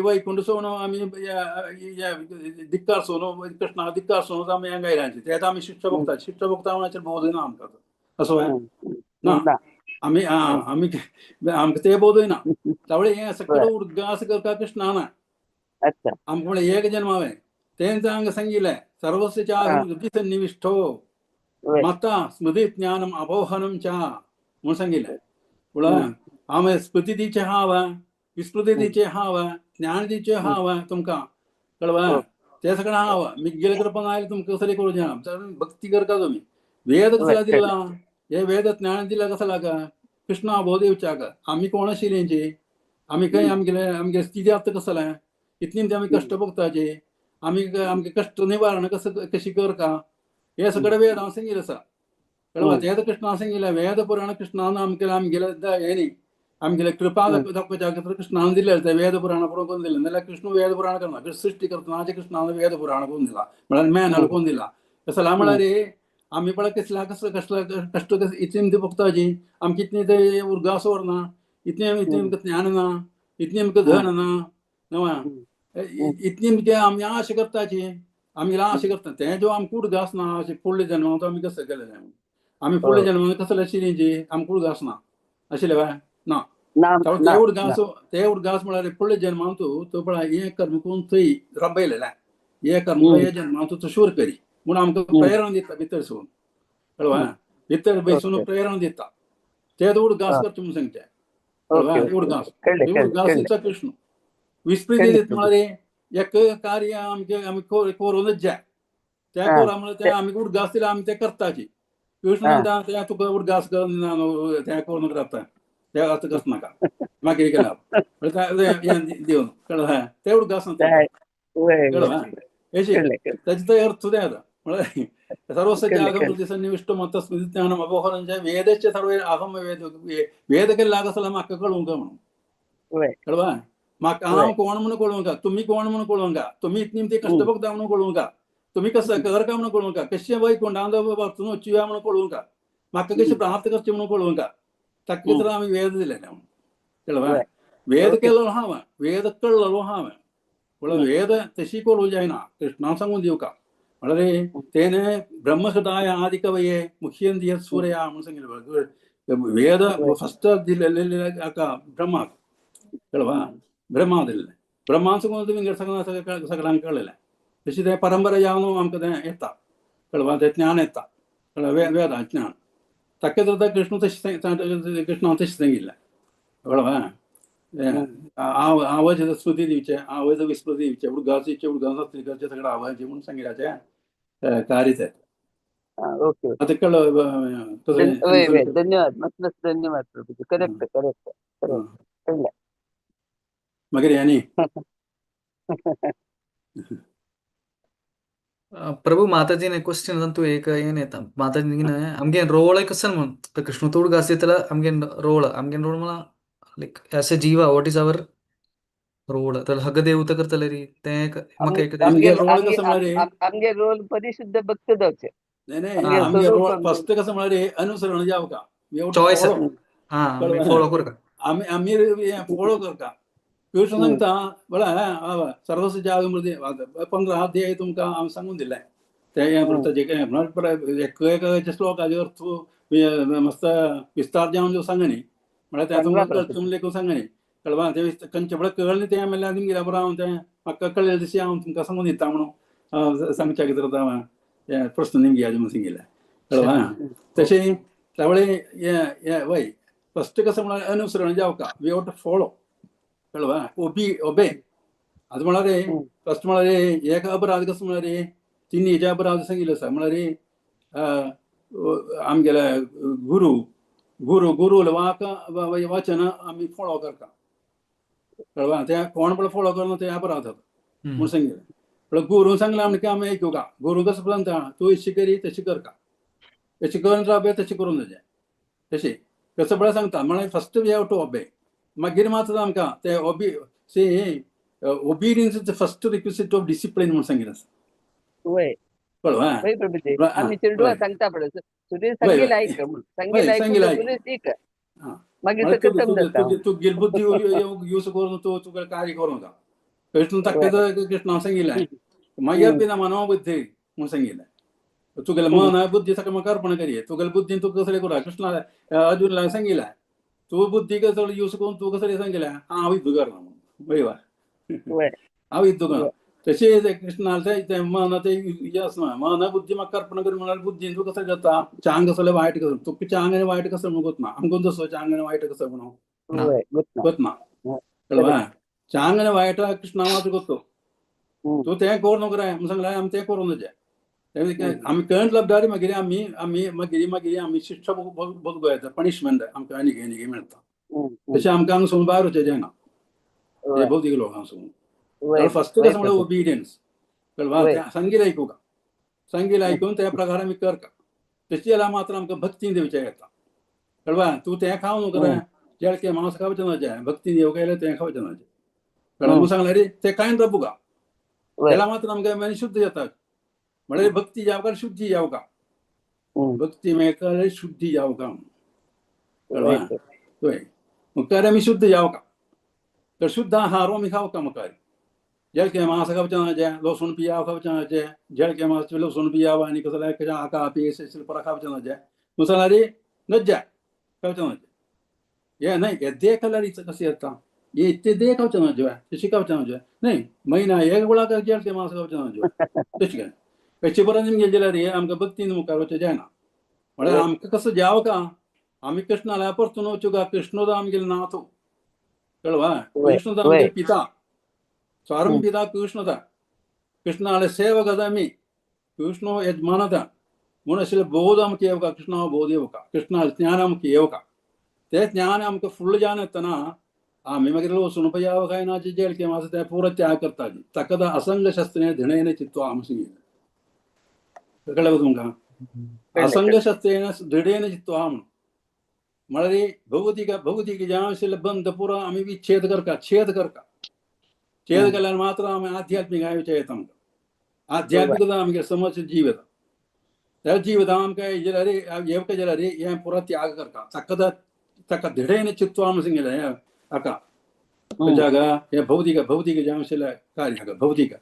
वैकुंठ सोडून आमी धिक्कार सोडून कृष्णा धिक्कार सोडून आमी हांगा आयल्यांचे ते आतां आमी शिक्षा भोगता. शिक्षा भोगता म्हणल्यार बोध ना आमकां असो ना. आमी आमी आमकां ते बोधय ना. त्यावेळी हें सगळं उडगास करता कृष्णा ना आमकां म्हळ्यार एक जन्म हांवें तेंच हांगा सांगिल्लें सर्वस्य चाहं हृदि सन्निविष्टो माता स्मृती ज्ञानम अपोहनम च म्हणून सांगिल्लें. म्हळ्यार हांवें स्मृती दिवचें हांव, विस्मृती दिवचें हांव, ज्ञान दिवचें हांव तुमकां कळवा. ते सगळें हांव मिगेले कृपा आयलें तुमकां कसलें करूं जायना. भक्ती करता तुमी वेद कसला दिला हे वेद ज्ञान दिला कसो लागा कृष्णा बोध दिवच्याक आमी कोण आशिल्ली आमी खंय आमगेले आमगे स्थिती आतां कसलें इतली आमी कश्ट भोगताचे आमी आमगे कश्ट निवारण कसं कशी करता हे सगळें वेद हांव सांगिल्लें आसा कळवा. तें कृष्णा सांगिल्लें वेद पुराण कृष्णान आमगेले आमगेले हें न्ही आमगेले कृपा दाखोवच्या कृष्णान दिलें ते वेद पुराण करून करून दिलें. नाल्यार कृष्ण वेद पुराण करना सृष्टी करतना कृष्णान वेद पुराण करून दिला म्हळ्यार मॅनल करून दिला. कसला म्हळ्यार आमी पळय कसला कसं कसला कश्ट इतली भोगताची आमकां इतली ते उर्गास ना, इतलें इतलें आमकां ज्ञान ना, इतलें आमकां धन ना न्हय इतली आमगे आमी आशा करताची आमी आशा करता तें जो आमकां उडगास ना. अशें फुडल्या जन्मांत आमी कसं केलें आमी फुडल्या जन्मांत कसलें आशिल्ली आमकां उडगास ना आशिल्लें बाय ना. ते उडगास ते उडगास म्हळ्यार फुडल्या जन्मांत तो पळय हें कर्म करून थंय रबयलेलें हें कर्म हे जन्मांत तो शूर करी म्हणून आमकां प्रेरणा दिता भितर सून कळवा. भितर बसून प्रेरणा दिता ते उडगास करता म्हणून सांगचे कळवा. उडगास उडगास कृष्ण विस्मृती दिता म्हळ्यार एक कार्य आमचे आमी करूनच जाय त्या कोरा म्हळ्यार ते आमी उडगास दिला आमी ते करताची. कृष्ण म्हणटा तें तुका उडगास कर तें करून रावता तें आतां करच नाका मागीर केला दिवन कळ्ळें ते उडगास ना कळ्ळें. अशें ताचो तो अर्थ तें आतां म्हळ्यार सर्वस्य सन्निविष्ट मत स्मृती ज्ञानम अपोहनम च वेदश्च सर्वे अहम वेद वेद केल्ले आसल्यार म्हाका कळूंक म्हणून कळवा. म्हाका हांव कोण म्हणून कळोवंक, तुमी कोण म्हणून कळोवंक, तुमी इतली ती कश्ट भोगता म्हणून कळोवंक, तुमी कसं करका म्हणून कळोवंक, कशें वैकुंठांत वचून वचुया म्हणून कळोवंक, म्हाका कशें प्राप्त करचें म्हणून कळोवंक. ताका तर आमी वेद दिले कळ्ळें. वेद केल्लो हांवें, वेद कळ्ळलो हांवें, म्हळ्यार वेद तशी करूं जायना, कृष्णा सांगून दिवका. म्हळ्यार तेणे ब्रह्मसदाय आदिकवये मुख्यंती सूर्या म्हणून सांगितलं. वेद फस्ट दिलेले हाका ब्रह्माक, कळ्ळें. ब्रह्मा दिल्लें, ब्रह्मा सांगून तुमी सगळ्यांक सगळ्यांक कळ्ळेलें. तशी तें परंपरा जावन आमकां तें येता, कळ्ळें. तें ज्ञान येता, कळ्ळें, वेद ज्ञान. ताका तर कृष्ण तशें, कृष्णान तशें सांगिल्लें, कळ्ळें. आवाज स्मृती दिवचे, आवाज विस्मृती दिवचे, उडगास दिवचे, उडगास घरचे सगळं आवाज म्हणून सांगितल्याचे कार्य ते. ओके. आता कळलं. तसं धन्यवाद, मस्त मस्त धन्यवाद प्रभूजी. Correct correct. कळलं. मागीर आनी प्रभु माताजीने क्वेश्चन ಅಂತೂ ಏಕ ಏನಾಯ್ತ ಮಾತಾಜಿನ ಅಮ್ಗೇನ್ ರೋಲ್ ಕಸನ್ ಮನ್ ಕೃಷ್ಣ ತೋಡ್ ಗಾಸಿತಲ ಅಮ್ಗೇನ್ ರೋಲ್, ಅಮ್ಗೇನ್ ರೋಲ್ मला लाइक एज अ जीवा what is our role? तर हग देवता करतले री ते म्हाका एक आमगे रोल कसं म्हळ्यार आमगे रोल परिशुद्ध भक्त जावचे. नाही नाही, आमगे रोल फस्ट कसं म्हळ्यार अनुसरण जावका. चॉईस. हा, फॉलो करका. आमी आमी फॉलो करका. कृष्ण सांगता बळा सर्वस्व जागमृती 15 अध्याय तुमकां हांव सांगून दिलें. ते एक एक श्लोकाचे अर्थ मस्त विस्तार जावन जो सांगनी, म्हळ्यार तें तुमकां तुमी लेखून सांगनी, कळवा. तें खंयचे म्हळ्यार कळ्ळें तें म्हणल्यार तुमगेल्या बरो हांव तें म्हाका कळ्ळें तशें हांव तुमकां सांगून दिता म्हणून सांगच्या कितें जाता प्रस्न निमगे म्हणून सांगिल्लें, कळवा. तशें त्यावेळे हें वय फस्ट कसं म्हळ्यार अनुसरण जावका, we have to follow, कळवा, ओबी ओबे. आतां म्हळ्यार फस्ट म्हळ्यार एक अपराध कसं म्हळ्यार तिन्हीचे अपराध सांगिल्ले आसा. म्हळ्यार आमगेले गुरु गुरु गुरुल वाक वचन आमी फॉलो करता, कळवा. ते कोण पण फॉलो करना ते अपराध जाता म्हणून सांगिल्लें. म्हळ्यार गुरू सांगलें आमकां आमी आयकुका. गुरू कसं सांगता तूं अशी करी तशी करका, तशी करून रावपे तशी करून जाय, तशी कसं पळय सांगता. म्हळ्यार first we have to obey, मागीर मात्र आमकां ते ओबी see obedience is the first requisite of discipline म्हणून सांगितलं आसा, वय कळ्ळें. वय प्रभूजी, आमी चेडवा सांगता पळय सुरेश सांगेल ऐक म्हणून, सांगेल ऐकून सुरेश शिक, मागीर सगळें समजता. तुगेली बुद्धी यूज करून तूं तुका कार्य करूं नाका. कृष्ण ताका कृष्णान सांगिल्लें मागीर पिना मनोबुद्धी म्हणून सांगिल्लें. तुगेलें मन बुद्धी सगळें म्हाका अर्पण करी, तुगेले बुद्धीन तूं कसलें करूं. कृष्णा अर्जुनाक सांगिल्लें तूं बुद्धी कसो यूज करून तूं कसलें सांगिल्लें हांव युद्ध करना म्हणून, वय वा हांव युद्ध करना. तशें कृष्णाल तें मन तें हें आसना, मन बुद्धी म्हाका अर्पण करी म्हणल्यार बुद्धीन तूं कसलें जाता, चांग कसलें वायट कसलें, तुका चांग आनी वायट कसलें म्हणून गोतना, आमकां जसो चांग आनी वायट कसलें म्हणून गोतना, कळ्ळें. चांग आनी वायट कृष्णा मात्र गोतो, तूं तें करूं नको रे म्हणून सांगलें. आमी तें करूं नजे, आमी कळट लब्दारी मागीर आमी आमी मागीर मागीर आमी शिक्षा भोगू येता, पनिशमेंट आमकां आनी आनी मेळटा. तशें आमकां हांगा भायर वचचें जायना हे भौतीक लोकांक सून. फस्ट कसं म्हळ्यार ओबिडियन्स, कळ्ळें. संगीत आयकुका, संगीत आयकून त्या प्रकार आमी करका. तशें जाल्यार मात्र आमकां भक्ती दिवचें येता, कळ्ळें. तूं तें खावं न्हू रे जेळके मांस खावचें नजे, भक्ती देव केलें तें खावचें नजे, कळ्ळें. म्हणून सांगलें रे तें कांय रबुका जाल्यार मात्र आमकां शुद्ध जाता. म्हळ्यार भक्ती जावका, शुद्धी जावका, भक्ती मेळटा शुद्धी जावका, कळ्ळें. हय, मुखार आमी शुद्ध जावका, तर शुद्ध आहार आमी खावका. मुखार जेळके मांस खावचें नजे, लसूण पियाव खावचें नजे, जेळके मांस लसूण पियाव आनी कसलें आका पी परा खावचें नजे, मुसलारी नज्जा खावचें नजे. हे न्हय येद्दे खाल्यार कशें येता, हे इतले खावचें नजे, तशें खावचें नजे न्हय, म्हयन्या एक वेळा जेळके मांस खावचें नजे, तशें काय तशें बरें निमगे जाल्यार हे आमकां भक्तीन मुखार वचचें जायना. म्हळ्यार आमकां कसो जावका, आमी कृष्णाल्या परतून वचूंक, कृष्णो आमगेलो नाथ, कळवा, कृष्ण आमगेलो पिता, स्वारम पिता कृष्णता, कृष्णाले सेवक आमी, कृष्ण यजमानता म्हणून आशिल्ले बोध आमकां येवका, कृष्णा बोध येवका, कृष्णा ज्ञान आमकां येवका. ते ज्ञान आमकां फुडलें ज्ञान येतना आमी मागीर वचून पयाव काय ना जेल के आसा तें पुरो त्याग करता. ताका असंग शस्त्रेण धृणेन चित्वा आमी सांगिल्लें, कळ्ळें तुमकां. असंग शस्त्रेण दृढेन चित्वा म्हणून म्हळ्यार भौतिक भौतिक ज्ञान आशिल्लें बंध पुरो आमी विच्छेद करका, छेद करका. छेद केल्यार मात्र आमी आध्यात्मीक आयुश्य येता आमकां, आध्यात्मिकता आमगे समज जीव येता. त्या जीव येता आमकां जाल्यार येवका जाल्यार हें पुरो त्याग करता, ताका ताका धडेन चित्वा म्हणून सांगिल्लें हाका खंयच्या गा हें भौतीक भौतीक जें आशिल्लें कार्य हाका भौतीक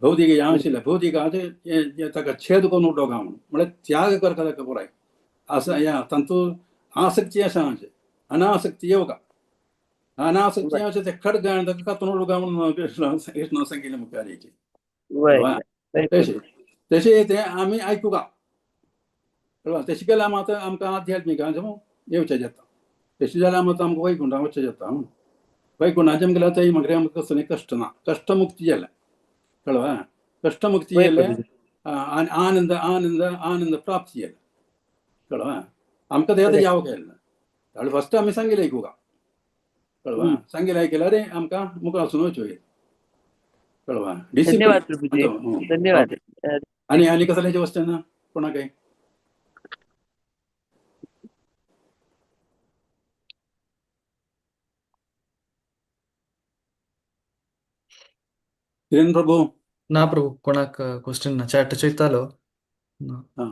भौतीक जें आशिल्लें भौतीक हें ताका छेद करून उडोवंक म्हणून म्हळ्यार त्याग करता ताका पुराय आसा ह्या तांतूत आसक्ती आसा अनासक्ती येवका अनासक्ती आसा ते खडगान ताका कातून उडोवंक म्हणून कृष्ण कृष्ण सांगिल्लें मुखार तशें तशें तें आमी आयकुका कळ्ळें तशें केल्यार मात आमकां आध्यात्मीक येवचें जाता. तशें जाल्यार मात आमकां वैकुंठा वचचें जाता. वैकुंठाचें आमकां थंय मागीर आमकां कसलें कश्ट ना, कश्टमुक्ती जालें. कळ्ळें? कश्टमुक्ती जालें आनी आनंद आनंद आनंद प्राप्ती जालें. कळ्ळें? आमकां तें आतां जावंक जाय. फस्ट आमी सांगिल्लें आयकुका. कळ्ळें? सांगिल्लें आयकल्यार आमकां मुखार वचून वचूं. कळ्ळें? धन्यवाद प्रभुजी, धन्यवाद. आनी आनी कसलें क्वेश्चन ना कोणाकय? किरण प्रभू. ना प्रभू, कोणाक क्वेश्चन ना, चॅट चोयतालो ना.